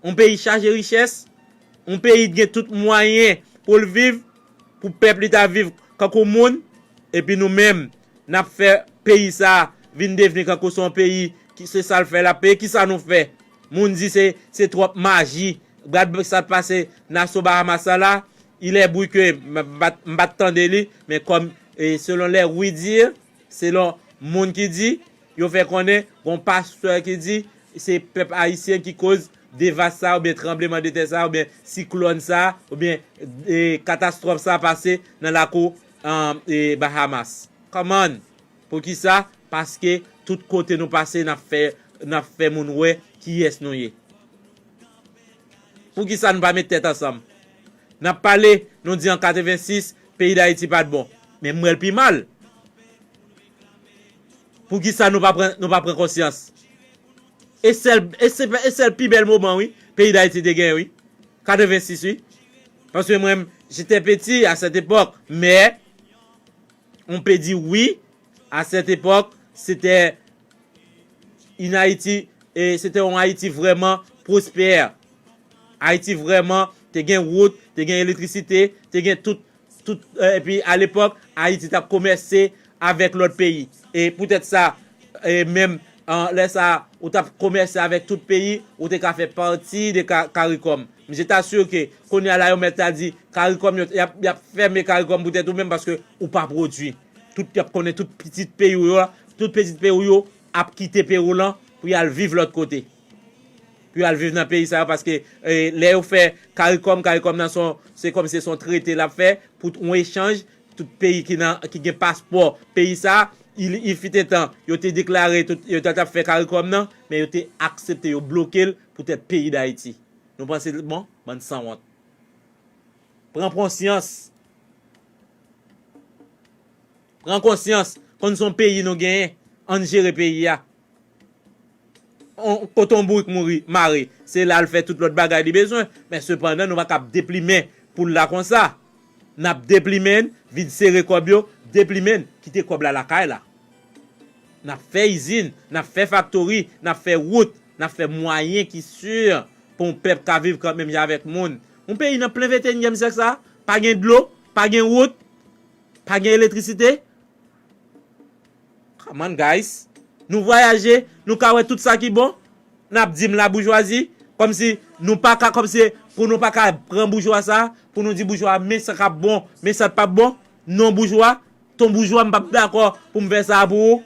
Yon peyi chaje richès, yon peyi gen tout mwayen pou l viv, pou pèp li ta viv kankou moun, epi nou menm, n ap fè peyi sa a vin devni kankou se yon peyi ki se sa l fè l ap peye. Kisa nou fè? Moun di se, se twòp maji. Gad sa k pase Nassau Bahamas la la. Il est vrai que m, m, m pa t tande li, men kòm, e, selon les oui-dire, selon moun ki di, yo fè konnen, gon pastè ki di, se pèp ayisyen ki koz devas sa, oubyen tranbleman de tè sa, oubyen siklòn sa, oubyen, e, katastwòf sa pase nan lakou, um, e, Bahamas. Kòman? Poukisa? Paske tout kote nou pase, n ap fè, n ap fè moun wè kiyès nou ye. Poukisa nou pa met tèt ansanm? N ap pale, nou di an katrevensis, peyi Dayiti pa t bon. Men m wè l pi mal. Poukisa nou pa pran, nou pa pran konsyans? E sèl, e se, e sèl pi bèl moman, wi, peyi Dayiti te gen, wi. Katrevensis, wi. Paske mwen, j'étais petit à cette époque, mais on peut dire oui, à cette époque, c'était une Haïti, e se te yon Ayiti vrèman pwospè. Ayiti vrèman te gen wout, te gen elektrisite, te gen tout, tout, e, epi alepòk, Ayiti t ap komèse avèk lòt peyi. E poutèt sa, e menm, an, lè sa a, ou t ap komèse avèk tout peyi, ou te ka fè pati de ka-, karikòm. M je t'assure ke kounye a la, yo mèt ta di, karikòm, yo, y ap, y ap fèmen karikòm poutèt ou menm paske ou pa pwodui. Tout, y ap konnen tout pitit peyi w yo, tout pitit peyi w yo ap kite peyi w lan pou y al viv lòt kote. Pou y al viv nan peyi sa yo, paske, e, lè yo fè karikòm, karikòm nan se yon, se kòmsi se yon trete l ap fè, pou yon echanj, tout peyi ki nan, ki gen paspò peyi sa, il, il fut un temps, yo te deklare tout, yo te, t ap fè karikòm nan, men yo te aksepte, yo bloke l poutèt peyi Dayiti. Nou panse l bon? Bann sanwont. Pran konsyans. Pran konsyans. Konn se yon peyi nou genyen. Ann jere peyi a. On, kote yon bourik mouri, mare, se la l fè tout lòt bagay li bezwen. Men sepandan, nou pa kab deplimen poul la konsa. N ap deplimen n, vin sere kòb yo, deplimen n, kite kòb la lakay la. N ap fè izin, n ap fè faktori, n ap fè wout, n ap fè mwayen ki si pou yon pèp ka viv kanmenm jan avèk moun. Yon peyi nan plen venteyinyèm syèk sa, pa gen dlo, pa gen wout, pa gen elektrisite. Come on, guys. Nou vwayaje, nou ka wè tout sa ki bon. N ap di m la boujwazi, kòmsi nou pa ka, kòmsi pou nou pa ka pran boujwa sa, pou nou di boujwa, men sa k ap bon, men sa k p ap bon. Non, boujwa, ton boujwa, m p ap dakò pou m fè sa pou ou.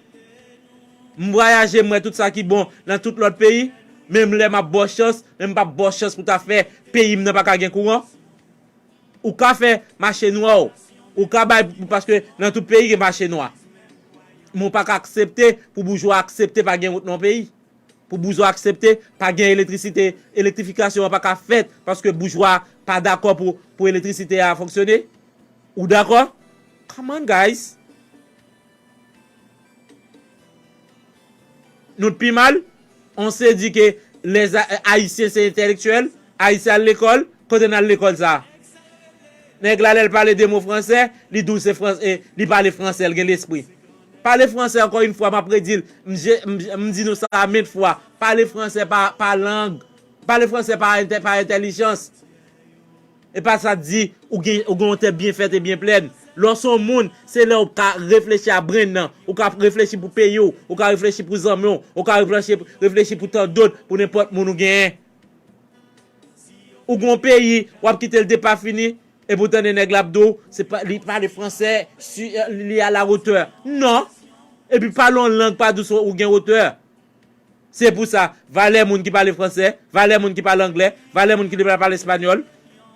M vwayaje, m wè tout sa ki bon nan tout lòt peyi. Menm lè m ap ba w chans, men m p ap ba w chans pou ta fè peyi m nan pa ka gen kouran. Ou ka fè mache nwa w. Ou ka bay, paske nan tout peyi gen mache nwa. Men w pa ka aksepte pou boujwa aksepte pa gen wout nan yon peyi. Pou boujwa aksepte pa gen elektrisite, elektrifikasyon an pa ka fèt paske boujwa pa dakò pou, pou elektrisite a fonksyone. Ou dakò? Come on, guys. Nou t pi mal. On se di ke lè Ayisyen se entèlektyèl, Ayisyen al lekòl, kote n al lekòl sa? Nèg la, lè l pale de mo fransè, li di w se fransè, li pale fransè, l gen lespri. Pale fransè, ankò yon fwa, m ap redi l, m, je, m, m di nou sa a ment fwa, pale fransè pa, pa lang, pale fransè pa entè-, pa entèlijans. E pa sa di ou gen, ou gen yon tèt byen fèt e byen plèn. Lè w se yon moun, se lè w ka reflechi a brain nan, ou ka reflechi pou peyi w, ou ka reflechi pou zanmi w, ou ka reflechi, reflechi pou tandòt, pou nenpòt moun ou genyen. Ou gen yon peyi, w ap kite l depafini, epi w tande nèg la ap di w, se pa, li pale fransè, si, li à la hauteur. Non! Epi pale yon lang pa di w ou gen wotè. Se pou sa, valè moun ki pale fransè, valè moun ki pale anglè, valè moun ki pale espanyòl.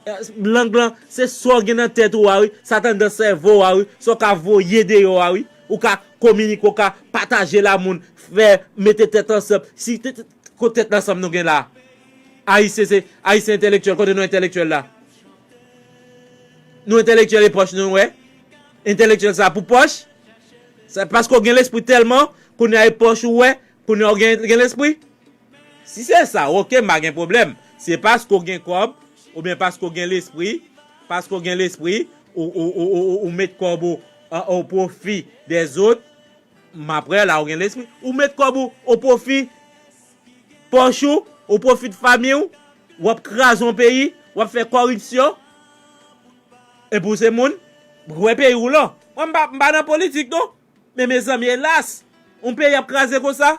Eh, lang lan, se sa w gen nan tèt ou a, wi. Sa k anndan sèvo w a, wi. Sa w ka voye deyò a, wi. Ou ka kominike, ou ka pataje l a moun, fè, mete tèt ansanm. Si te, te, kote tèt ansanm nou gen la? Ayisyen se, Ayisyen entèlektyèl, kote nou entèlektyèl la? Nou entèlektyèl e pòch nou wè? Entèlektyèl sa pou pòch? Sa paske w gen lespri tèlman, kounye a e pòch ou wè, kounye a w gen, gen lespri? Si se sa, oke, m pa gen pwoblèm. Se paske w gen kòb, oubyen paske w gen lespri, paske w gen lespri, ou, ou, ou, ou, ou, ou met kòb ou an, o pwofi dèzòt, m ap wè la ou gen lespri. Ou met kòb ou o pwofi pòch ou, o pwofi fanmi w, w ap kraze yon peyi, w ap fè kòripsyon. Epi w se moun, w wè peyi w lan. Mwen, m pa, m pa nan politik, non. Men, mezanmi, elas, yon peyi ap kraze konsa.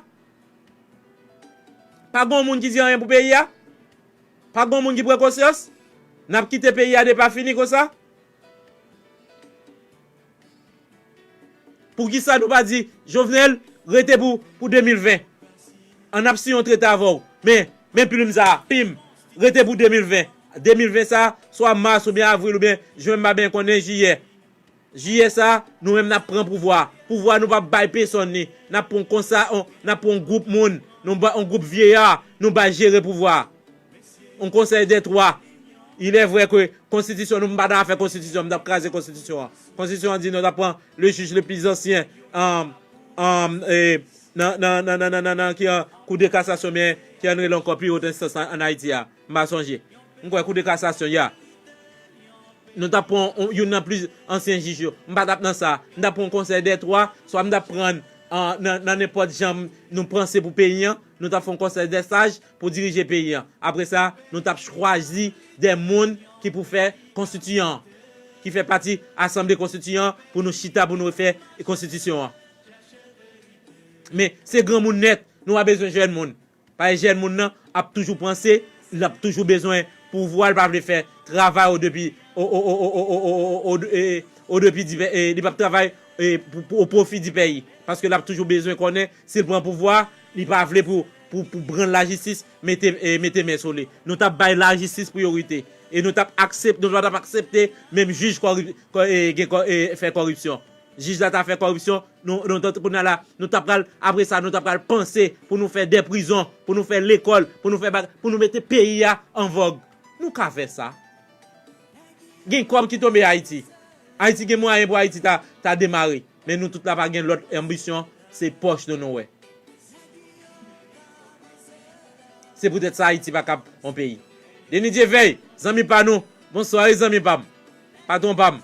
Pa gen moun ki di anyen pou peyi a. Pa gen moun ki pran konsyans. N ap kite peyi a depafini konsa. Poukisa nou pa di, Jovenel, rete pou, pou de mil ven? Ann ap siyen yon trete avè w. Men, men plim sa a, pim, rete pou de mil ven. De mil ven sa a, swa mas oubyen avril oubyen jen, m pa byen konnen, jiyè. Jiyè sa a, nou menm n ap pran pouvwa a. Pouvwa a, nou p ap bay pèsonn li. N ap pran konsa, on, n ap pran yon gwoup moun, nou ba yon gwoup vyeyar, nou ba jere pouvwa a. Un conseil de trois. Il est vrai que konstitisyon nou, m pa ta fè konstitisyon, m t ap kraze konstitisyon an. Konstitisyon an di nou t ap pran le juge le plus ancien, um, um, e, nan, nan, nan, nan, nan, nan, nan, ki an Cour de cassation, men ki an rele ankò pi wot enstans an, an Ayiti a. M pa sonje. M kwè Cour de cassation, ya. Nou t ap pran on, youn nan pli ansyen jij yo. M pa t ap nan sa. M t ap pran yon konsèy dè twa, swa m t ap pran, an, nan, nan nenpòt jan nou panse pou peyi an, nou t ap fè yon konsèy dè saj pou dirije peyi an. Apre sa, nou t ap chwazi de moun ki pou fè konstitiyan an, ki fè pati asanble konstitiyan an pou nou chita, pou nou refè konstitisyon an. Men, se granmoun nèt, nou pa bezwen jèn moun. Paske jèn moun nan ap toujou panse, l ap toujou bezwen pouvwa, l pa vle fè travay o depi, o, o, o, o, o, o, o, o, e, o depi di pè-, e, li p ap travay, e, pou, pou, o pwofi di peyi. Paske l ap toujou bezwen konnen, si l pran pouvwa, li pa vle pou, pou, pou brann lajistis mete, e, mete men sou li. Nou t ap bay lajistis priyorite. E nou t ap aksep-, nou pa t ap aksepte menm jij kòri-, kò-, e, gen kò-, e, fè kòripsyon. Jij la ta fè kòripsyon, nou, nou, nou, kounye a la, nou ta pral, apre sa, nou ta pral panse pou nou fè de prizon, pou nou fè lekòl, pou nou fè bag-, pou nou mete peyi a an vòg. Nou ka fè sa. Gen kòb ki tonbe Ayiti. Ayiti gen mwayen pou Ayiti ta, ta demare. Men nou tout la pa gen lòt anbisyon, se pòch nou nou wè. Se poutèt sa Ayiti pa kab yon peyi. Denis Dieuveil, zanmi pa nou. Bonswa, wi, zanmi pa m. Patwon pa m.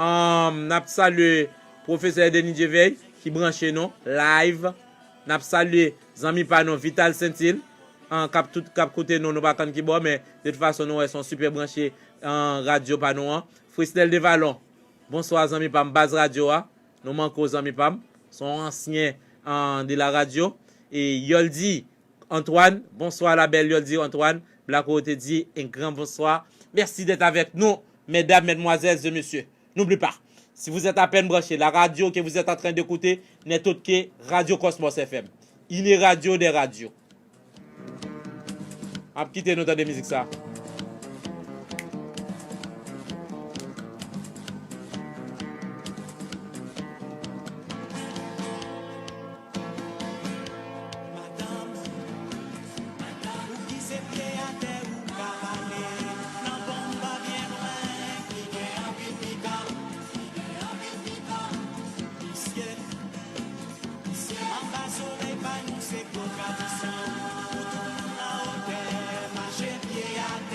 Ahn, n ap salye pwofesè Denis Dieuveil ki branche nou live. N ap salye zanmi pa nou Vital Saintil, ahn, k ap tout, k ap koute nou, nou pa konn ki bò, men de tout fason nou wè se yon sipè branche, ahn, radyo pa nou an. Frisnel Devalon, bonswa zanmi pa m, baz radyo a. Nou manke w, zanmi pa m. Se yon ansyen, ahn, de la radyo. E Yoldy Antoine, bonsoir la belle Yoldy Antoine. Black Royauté dit un grand bonsoir. Merci d'être avec nous, mesdames, mesdemoiselles et messieurs. N'oublie pas, si vous êtes à peine branché, la radio que vous êtes en train d'écouter n'est autre que Radio Cosmos F M. Une radio des radios. M ap kite nou tande mizik sa. Madanm, madanm, ou ki se pye atè ou ka pale. Nan bon m pa byen lwen, ki gen anpil pikan, ki gen anpil pikan. Misye, misye, anba solèy pa nou se pwokadisyon. Pou tout moun nan wotè, mache pye atè.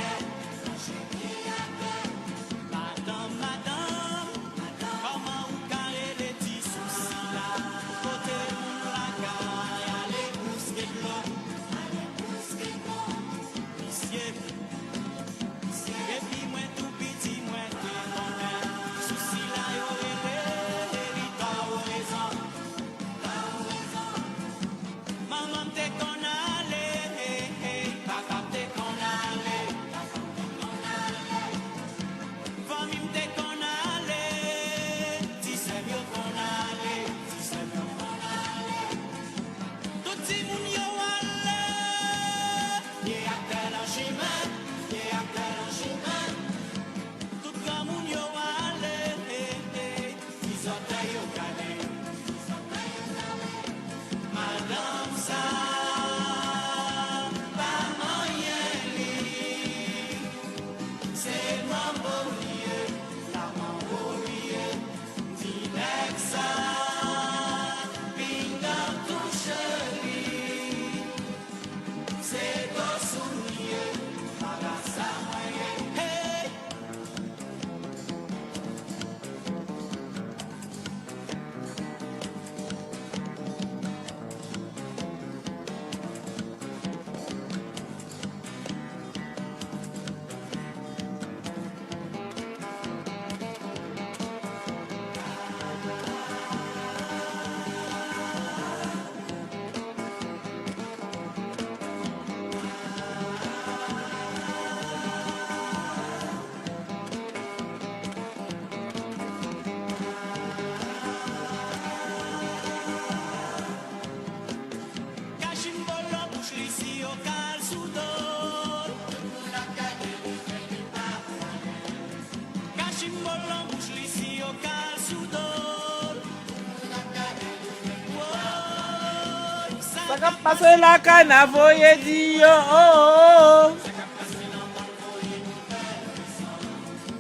Sa k ap pase lakay n a voye di yo. Oh, oh, oh.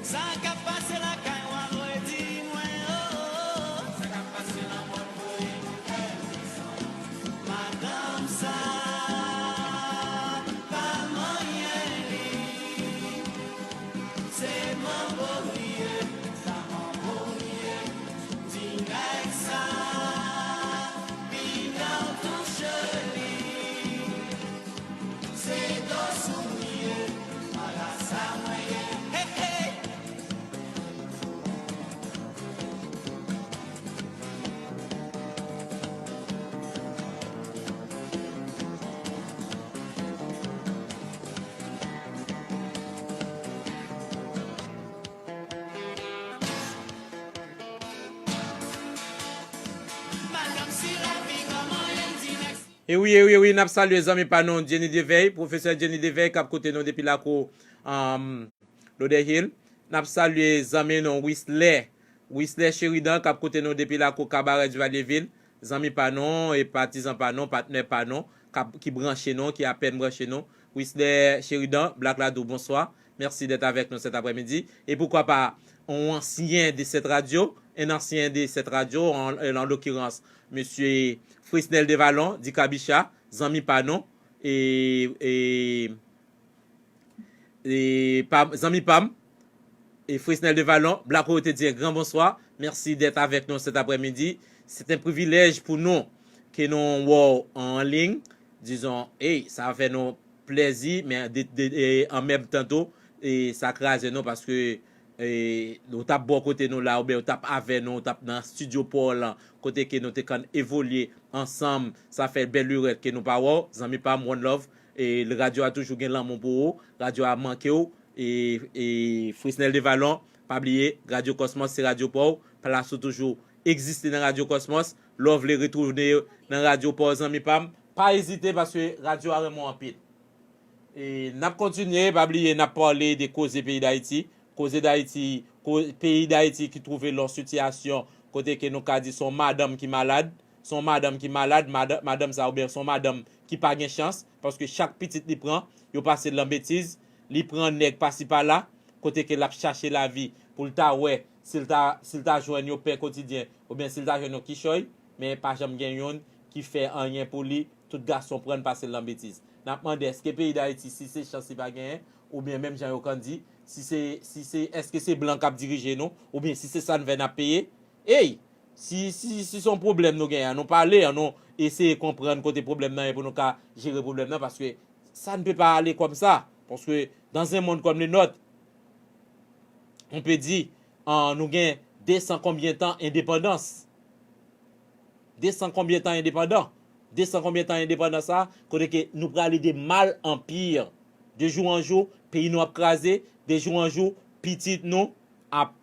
Sa k ap pase lakay w a voye di mwen, oh, oh, oh. Madanm sa pa manyen li. Se manbo li ye, sa manbo li ye. Di nèg sa, pinga w touche li. Se dosou mwen ye, marasa mwen ye. Hey, hey. E wi, e wi, e wi, n ap salye zanmi pa nou, Jenny Devey, pwofesè Jenny Devey, k ap koute nou depi lakou, um, Lauderhill. N ap salye zanmi nou, Wisley, Wisley Sheridan, k ap koute nou depi lakou Kabarè Divalyevil. Zanmi pa nou, e patizan pa nou, patnè pa nou, k ap, ki branche nou, ki apèn branche nou. Wisley Sheridan, Black Ladou, bonswa. Merci d'être avec nous cet après-midi. Et pourquoi pas un ancien de cette radio, un ancien de cette radio, en, en l'occurrence, Monsieur Fresnel Devalon, di Kabicha, zanmi pa nou, e, e, e pa, zanmi pa m, e Fresnel Devalon, Black Royauté te di un grand bonsoir. Merci d'être avec nous cet après-midi. C'est un privilège pour nous que nous, wow, en ligne. Dizon, hey, sa fè nou plèzi, men de, de, e, an menm tan tou, e, sa kraze nou paske, e, ou t ap bò kote nou la, oubyen ou t ap avè nou, ou t ap nan estidyo pa w lan, kote ke nou te konn evolye ansanm, sa fè bèl lurèt ke nou pa wè w, zanmi pa m, one love, e, radyo a toujou gen lanmou pou ou, radyo a manke w, e, e, Fresnel Devalon, pa bliye, Radyo Kòsmòs se radyo pa w, plas ou toujou egziste nan Radyo Kòsmòs, lè w vle retounen nan radyo pa w, zanmi pa m, pa ezite paske radyo a renmen w anpil. E n ap kontinye, pa bliye, n ap pale de koze peyi Dayiti. Koze Dayiti, ko-, peyi Dayiti ki twouve l yon sitiyasyon kote ke nou ka di se yon madanm ki malad, se yon madanm ki malad, madan-, madanm sa oubyen se yon madanm ki pa gen chans, paske chak pitit li pran, yo pase l nan betiz, li pran nèg pasi pala, kote ke l ap chache lavi pou l ta wè si l ta, si l ta jwenn yon pen kotidyen oubyen si l ta jwenn yon kichòy, men pa janm gen youn ki fè anyen pou li, tout gason pran l pase l nan betiz. N ap mande, èske peyi Dayiti, si se chans li pa genyen, oubyen menm jan yo konn di, si se, si se, èske se blan k ap dirije nou, oubyen si se sa n fè n ap peye? Ey! Si, si, si se yon pwoblèm nou genyen, ann nou pale, ann nou eseye konprann kote pwoblèm nan ye pou nou ka jere pwoblèm nan, paske ça ne peut pas aller comme ça. Parce que dans un monde comme le nôtre, on peut dire, ah, nou gen de san konbyen tan endepandans. De san konbyen tan endepandan. De san konbyen tan endepandans sa, kote ke nou prale de mal an pi. De jou an jou, peyi nou ap kraze. De jou an jou, pitit nou ap,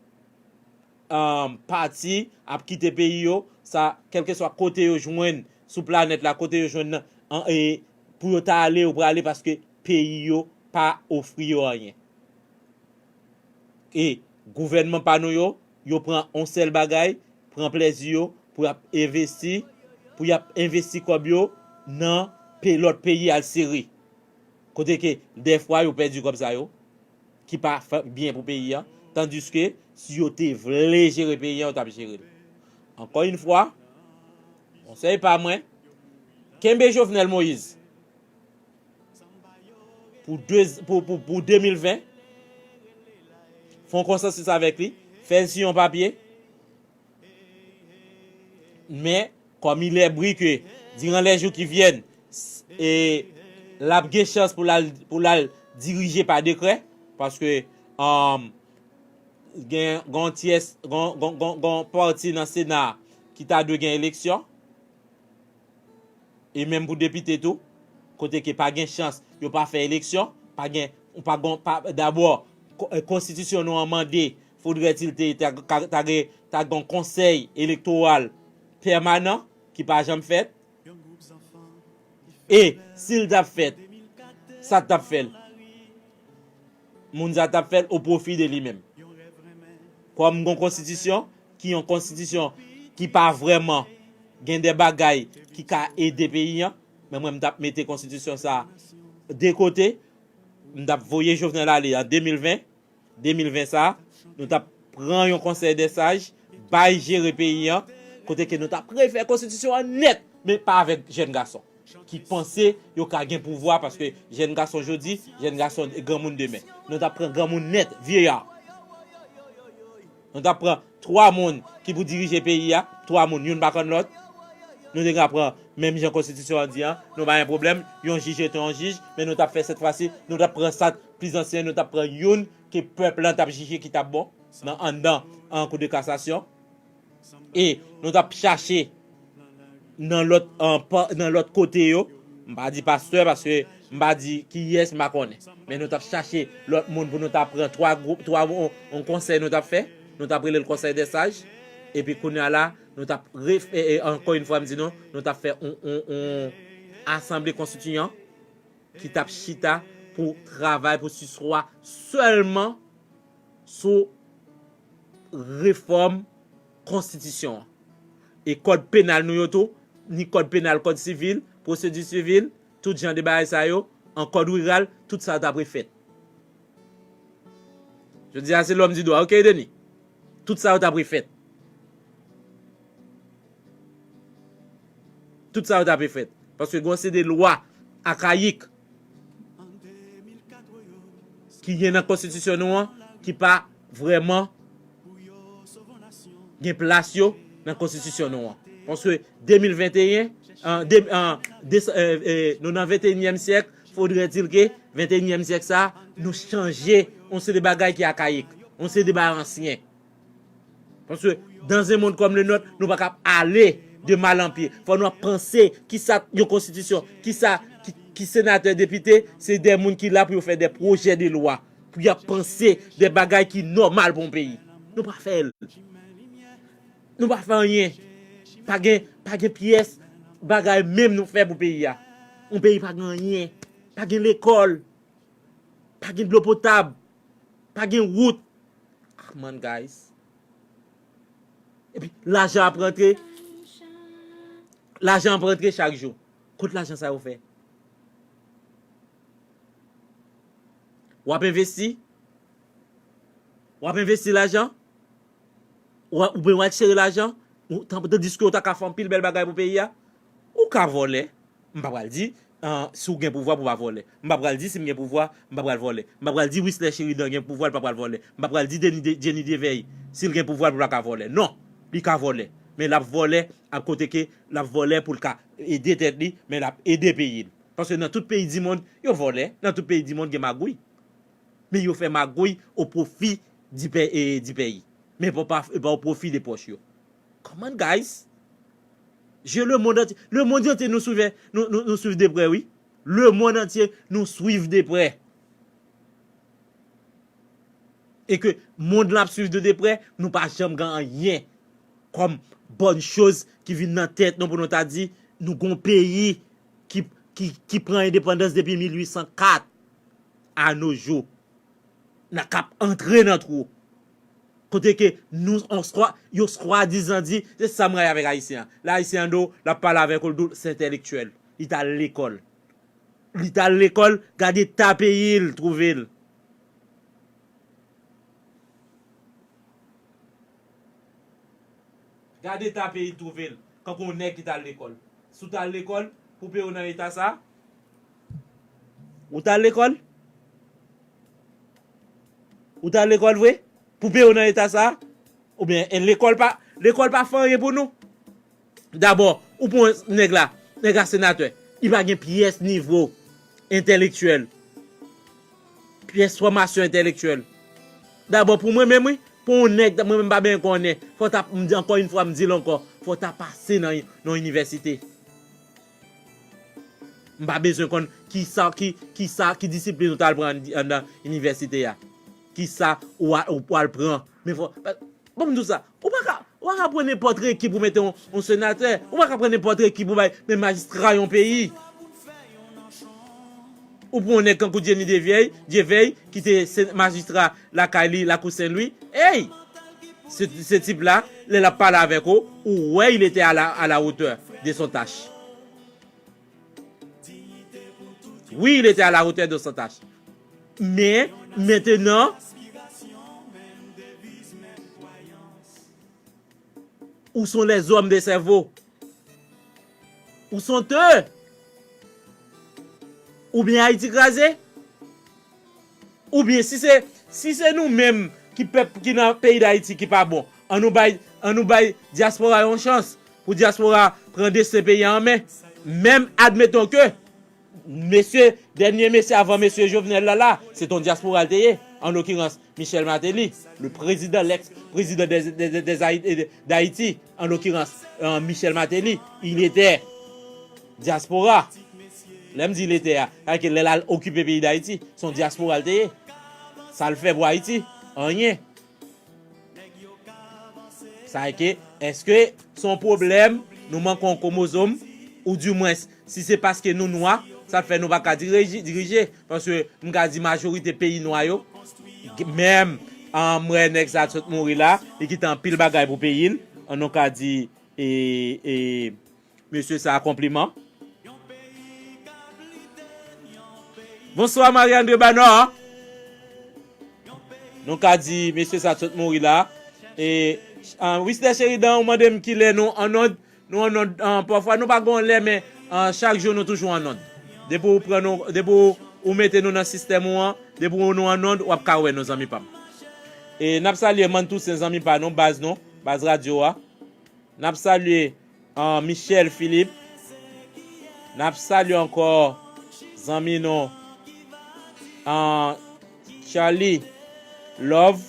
um, pati, ap kite peyi yo. Sa, kèlkeswa kote yo jwenn sou planèt la, kote yo jwenn nan, an, e, pou yo ta ale, yo prale paske peyi yo pa ofri yo anyen. E gouvènman pa nou yo, yo pran yon sèl bagay, pran plèzi yo, pou y ap envesti, pou y ap envesti kòb yo nan pe-, lòt peyi, Alseri. Kote ke, dèfwa, yo pèdi kòb sa yo, ki pa fè byen pou peyi a. Tandiske, si yo te vle jere peyi a, yo t ap jere l. Ankò yon fwa, konsèy pa mwen, kenbe Jovenel Moïse. Pou de, pou, pou, pou de mil ven, fè yon konsansis avèk li, fè l siyen yon papye, men, comme il est bri que, durant les jours qui viennent, s-, e, l ap gen chans pou l al, pou l al dirije pa dekrè, paske, um, gen, gen yon tyès, gen, gen, gen, gen yon pati nan Sena ki ta dwe gen eleksyon. E menm pou depite tou, kote ke pa gen chans, yo pa fè eleksyon, pa gen, pa gen, pa, dabò, ko-, e, konstitisyon nou an mande, faudrait-il te, ta, ta, ta gen, ta gen yon konsèy elektoral pèmanan ki pa janm fèt. E si l t ap fèt, sa t ap fè l? Moun sa t ap fè l o pwofi de li menm. Kòm gon konstitisyon, ki yon konstitisyon ki pa vrèman gen de bagay ki ka ede peyi an, Men mwen, m t ap mete konstitisyon sa a de kote, m t ap voye Jovenel ale an de mil ven, de mil ven sa, nou t ap pran yon konsèy dè saj, bay jere peyi an, kote ke nou t ap refè konstitisyon an nèt, men pa avèk jèn gason ki panse yo ka gen pouvwa, paske jèn gason jodi, jèn gason granmoun demen. Nou t ap pran granmoun nèt, vyeya. Nou t ap pran twa moun ki pou dirije peyi a, twa moun, youn pa konn lòt. Nou te ka pran, menm jan konstitisyon an di an, nou pa gen pwoblèm, yon jij rete yon jij, men nou t ap fè sèt fwa si, nou t ap pran sa plis ansyen, nou t ap pran youn ke pèp lan t ap jije ki t ap bon, nan anndan an kou de kasasyon. E nou t ap chache nan lòt, an, pa- nan lòt kote yo. M pa di pastè, paske m pa di kiyès, m pa konnen. Men nou t ap chache lòt moun pou nou ta pran twa gwoup, twa, yon, yon konsèy nou t ap fè. Nou t ap rele l konsèy dè saj. Epi kounye a la, nou t ap ref- e, e, ankò yon fwa m di nou, nou t ap fè yon, yon, yon asanble konstitiyan ki t ap chita pou travay, pou siswa sèlman sou refòm konstitisyon an. E kòd penal nou yo tou, ni kòd penal, kòd sivil, pwosedi sivil, tout jan de bagay sa yo, an kòd riral, tout sa yo t ap refèt. Jodi a, se lòm di dwa, oke, Denis? Tout sa yo t ap refèt. Tout sa yo t ap refèt. Paske gen yon seri de lwa akayik ki gen nan konstitisyon nou an, ki pa vrèman gen plas yo nan konstitisyon nou an. Paske de mil venteyen, an, de, an, de, e, e, nou nan venteyinyèm syèk, fodre di ke venteyinyèm syèk sa, nou chanje yon seri de bagay ki akayik, yon seri de bagay ansyen. Paske dans un monde comme le nôtre, nou pa kab ale de mal en pire. Fò nou ap panse kisa yon konstitisyon, kisa, ki, ki senatè, depite, se de moun ki la pou yo fè de pwojè de lwa, pou y ap panse de bagay ki nòmal pou yon peyi. Nou pa fè l. Nou pa fè anyen. Pa gen, pa gen pyès bagay menm nou fè pou peyi a. Yon peyi pa gen anyen. Pa gen lekòl. Pa gen dlo potab. Pa gen wout. Come on, guys. Epi, lajan ap rantre. Lajan ap rantre chak jou. Kot lajan sa yo fè? W ap envesti? W ap envesti lajan? W ap, oubyen w ap cheri lajan? Ou, tan- tandiske w ta ka fè anpil bèl bagay pou peyi a? Ou ka vòlè. M pa pral di, ah, si w gen pouvwa pou w pa vòlè. M pa pral di si m gen pouvwa, m pa pral vòlè. M pa pral di Wisler Sheridan gen pouvwa, l pa pral vòlè. M pa pral di Denis De, Jenny Devey, si l gen pouvwa, l pa ka vòlè. Non, li ka vòlè. Men l ap vòlè, ap kote ke l ap vòlè pou l ka ede tèt li, men l ap ede peyi l. Paske nan tout peyi di mond, yo vòlè. Nan tout peyi di mond, gen magouy. Men yo fè magouy o pwofi di pè, e, di peyi. Men pa, pa, pa o pwofi de pòch yo. Come on, guys. Je le monde entier. Le monde entier nou swiv, nou, nou, nou swiv de prè, wi. Le monde entier nou swiv de prè. E ke mond lan ap swiv de, de prè, nou pa janm gen anyen kòm bòn choz ki vin nan tèt nou pou nou ta di, nou gon peyi ki, ki, ki pran endepandans depi mil uit san kat a no jou. Nan k ap antre nan twou. Kote ke nou, on swa, yo swadizan di, se sa m rayi avèk Ayisyen an. Lè Ayisyen an di w, l ap pale avèk ou, l di w, se entèlektyèl. Li t al lekòl. Li t al lekòl, gade eta peyi l twouve l. Gade eta peyi l twouve l, kankou yon nèg ki t al lekòl. Si w t al lekòl, pou peyi w nan eta sa, ou t al lekòl? Ou t al lekòl vre? Pou peyi w nan eta sa? Oubyen, e, lekòl pa, lekòl pa fè anyen pou nou? Dabò, ou pran nèg la, nèg la senatè, li pa gen pyès nivo entèlektyèl, pyès fòmasyon entèlektyèl. Dabò, pou mwen menm, wi, pou yon nèg, mwen menm pa byen konnen, fò ta, m di, ankò yon fwa, m di l ankò, fò ta pase nan, nan inivèsite. M pa bezwen konn ki sa, ki, ki sa, ki disiplin ou t al pran ann-, anndan inivèsite a. Ki sa ou a, ou pral pran. Men fò, ban m di w sa, ou pa ka, ou pa ka pran nenpòt ekip ou mete yon, yon senatè. Ou pa ka pran nenpòt ekip ou bay, men majistra yon peyi. Ou pran yon nèg kankou Jenny Devey, Devey, ki te se-, majistra lakay li, Lakou Sen Lwi. Ey! Se, se tip la, lè l ap pale avèk ou, ou wè il était à la, à la hauteur de son tâche. Oui, il était à la hauteur de son tâche. Men, mentenan, ou son lèzòm de sèvo. Ou son te. Oubyen Ayiti kraze. Oubyen si se, si se nou menm ki pèp ki nan peyi Dayiti ki pa bon, an nou bay, an nou bay dyaspora yon chans pou dyaspora pran desten peyi a an men. Menm admeton ke mesye, dènye mesye avan mesye Jovenel la la, se ton dyaspora l te ye, an lokirans Michel Martelly, le président, l'ex-président des, des, des, des Haï- d'Haïti, an lokirans euh, Michel Martelly, il était dyaspora. Lè m di il était a, sa ke lè l al okipe peyi Dayiti, se yon dyaspora l te ye. Sa l fè pou Ayiti? Anyen. Sa ke, èske se yon pwoblèm nou manke yon kwomozòm, oudimwens, si se paske nou nwa, sa fè nou pa ka dirije, dirije? Paske m ka di majorite peyi nwa yo, menm an m wè nèg sa t sot mouri la, li kite anpil bagay pou peyi l, an nou ka di e, e, mesye sa konpliman. Bonswa Marie André Banor. Nou ka di mesye sa t sot mouri la. E, ah, Wister Sheridan, ou mande m kilè nou annòd. Nou annòd, ah, pafwa nou pa gon lè, men ah, chak jou nou toujou annòd. Depi ou pran nou, depi ou, ou mete nou nan sistèm ou an, depi ou nou annòd, w ap ka wè nou zanmi pa m. E n ap salye Mann Tousen zanmi pa nou, baz nou, baz radyo a. N ap salye ah, Michel Philippe. N ap salye ankò zanmi nou ah, Charlie Love.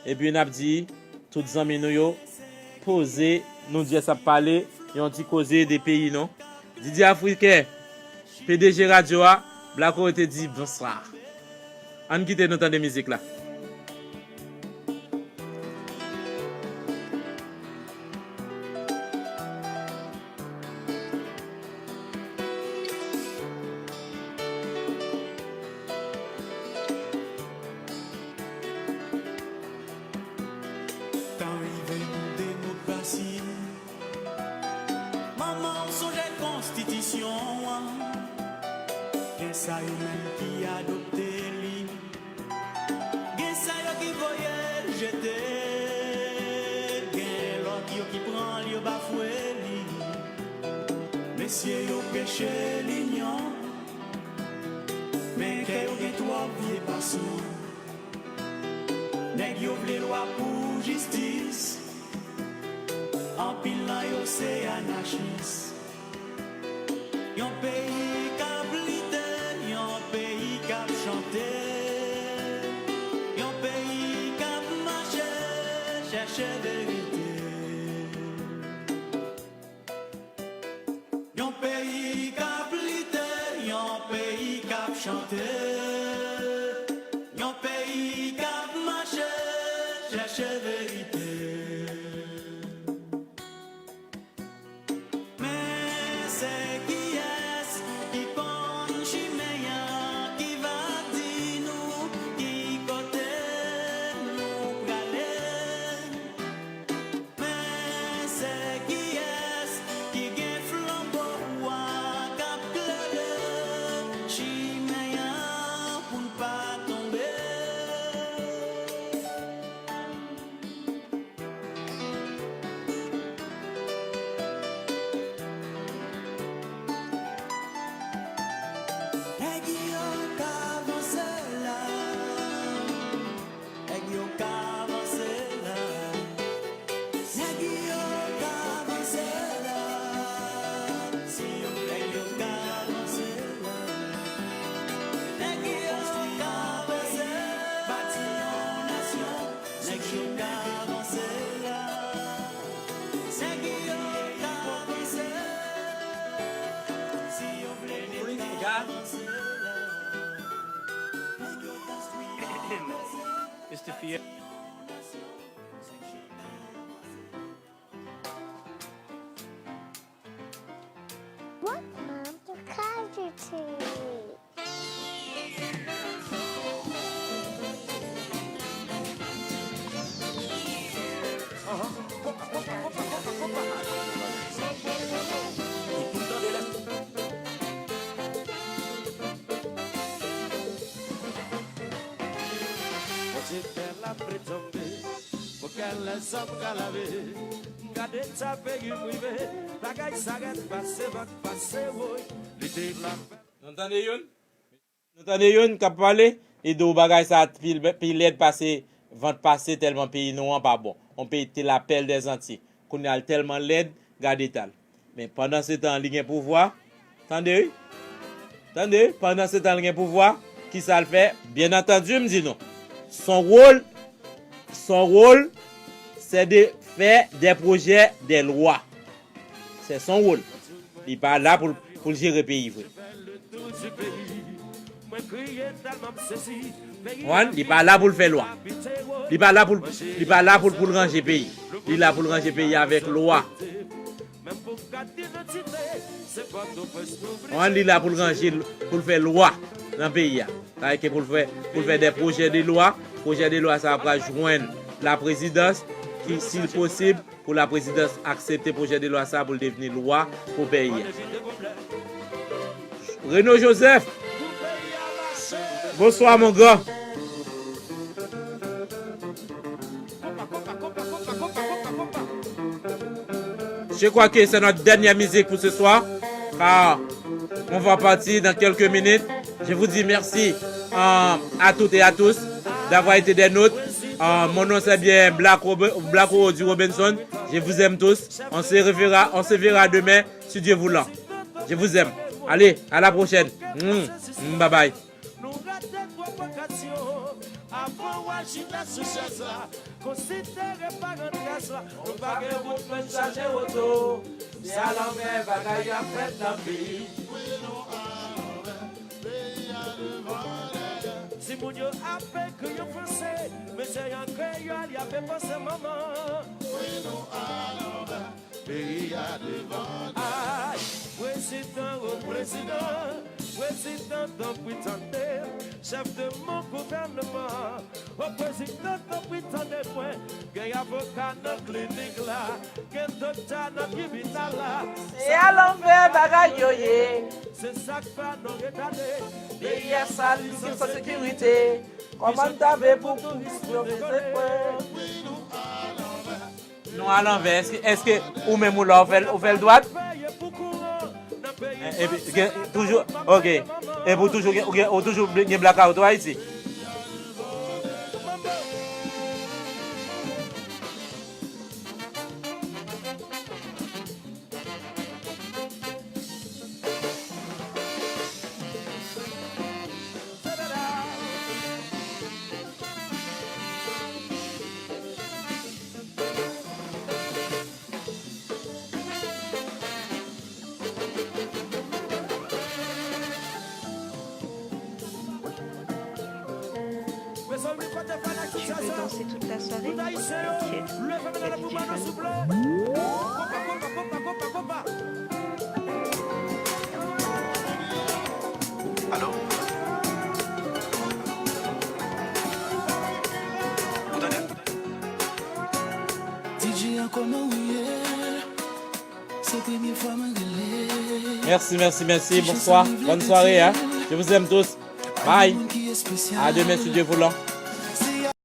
Epi n ap di tout zanmi nou yo poze, nou just ap pale yon ti koze de peyi nou. Didi Afriken, P D G radyo a, Black Oro te di bonswa. Ann kite nou tande mizik la. Tan rive pou demokrasi. Manman w sonje konstitisyon an. Gen sa yo menm ki adopte li. Gen sa yo ki voye l jete. Gen lòt yo ki pran l, yo bafwe li. Mesye yo preche linyon. Men kè yo gen twòp vye pasyon. Nèg yo vle lwa pou jistis. Anpil nan yo se anachis. Yon peyi k ap lite, yon peyi k ap chante, yon peyi k ap mache chèche verite. Yon peyi k ap lite, yon peyi k ap chante, yon peyi k ap mache chèche verite. Men se kiyès ki konn chimen an, ki va di nou ki kote nou prale? Men se kiyès ki gen flanbo wa k ap klere chimen an pou n pa tonbe? Nèg yo ka vanse la. Nèg yo ka vanse la. Nèg yo ka vanse la. Si yo nèg yo ka vanse la. Nèg yo ka vanse la. Bati yon nasyon. Nèg yo ka vanse la. Nèg yo ka vanse la. Si yo vle nèg yo ka vanse la. Nèg yo konstwi yon nasyon. Mister Fier. What mom to call you to? Te fè lapli tonbe pou kè lèzòm ka lave. Gade ta peyi m rive, bagay sa rèd pase vag pase woy. Li te la. Nou tande youn? Nou tande youn k ap pale? Li di w bagay sa pi, pi lèd pase vant pase tèlman peyi nou an pa bon. On peyi te lapèl dèzanti. Kounye a l tèlman lèd, gade eta l. Men pandan se tan li gen pouvwa, tande wi, tande wi, pandan se tan li gen pouvwa, kisa l fè? Byen antandi, m di nou, son wòl, son wòl, c'est de faire des projets de loi. Se son wòl. Li pa la pou l, pou l jere peyi vre. Konprann? Li pa la pou l fè lwa. Li pa la pou l, li pa la pou l, pou l ranje peyi. Li la pou l ranje peyi avèk lwa. Konprann? Li la pou l ranje, pou l fè lwa nan peyi a. Sa vle di ke pou l fè, pou l fè de pwojè de lwa. Pwojè de lwa sa a pral jwenn laprezidans ki, si l posib, pou laprezidans aksepte pwojè de lwa sa a pou l devni lwa pou peyi a. Reno Joseph, bonsoir mon grand. Je crois que c'est notre dernière musique pour ce soir, car on va partir dans quelques minutes. Je vous dis merci, euh, à toutes et à tous d'avoir été des nôtres. Euh, mon nom c'est bien Black, Robe- Black Roro du Robinson. Je vous aime tous. On se reverra, on se verra demain, si Dieu voulant. Je vous aime. Allez, à la prochaine. Mm, mm, bye bye. Nou rate twòp okazyon. Avan w al chita sou chèz la, konsidere parantèz la. Nou pa gen bout men chaje woto. Se alanvè bagay y ap fèt nan peyi. Timoun yo ap ekri an franse, men se an kreyòl y ap epanse manman. Peyi a devan. Ay, prezidan, o prezidan, prezidan, tanpri tande. Chèf de mon gouvènman, o prezidan, tanpri tande mwen. Gen avoka nan klinik la, gen doktè nan tribinal la. Se alanvè bagay yo ye. Se sa k fè nou retade. Peyi a sal, ki san sekirite. Kòman n ta fè pou touris yo vizit mwen? Nou alanvè. Èske, èske ou menm ou la, ou fè l, ou fè l dwat? E, epi, gen, toujou, ok. Epi ou toujou gen, ou gen, ou toujou gen blakawout ou Ayiti? Tu veux danser toute la soirée? Ok. Il y a D J Fun. Alo? D J an kòman ou ye? Se premye fwa mwen rele. Merci, merci, merci. Bonsoir. Bonne soirée, hein. Je vous aime tous. Bye. À demain, si Dieu voulant.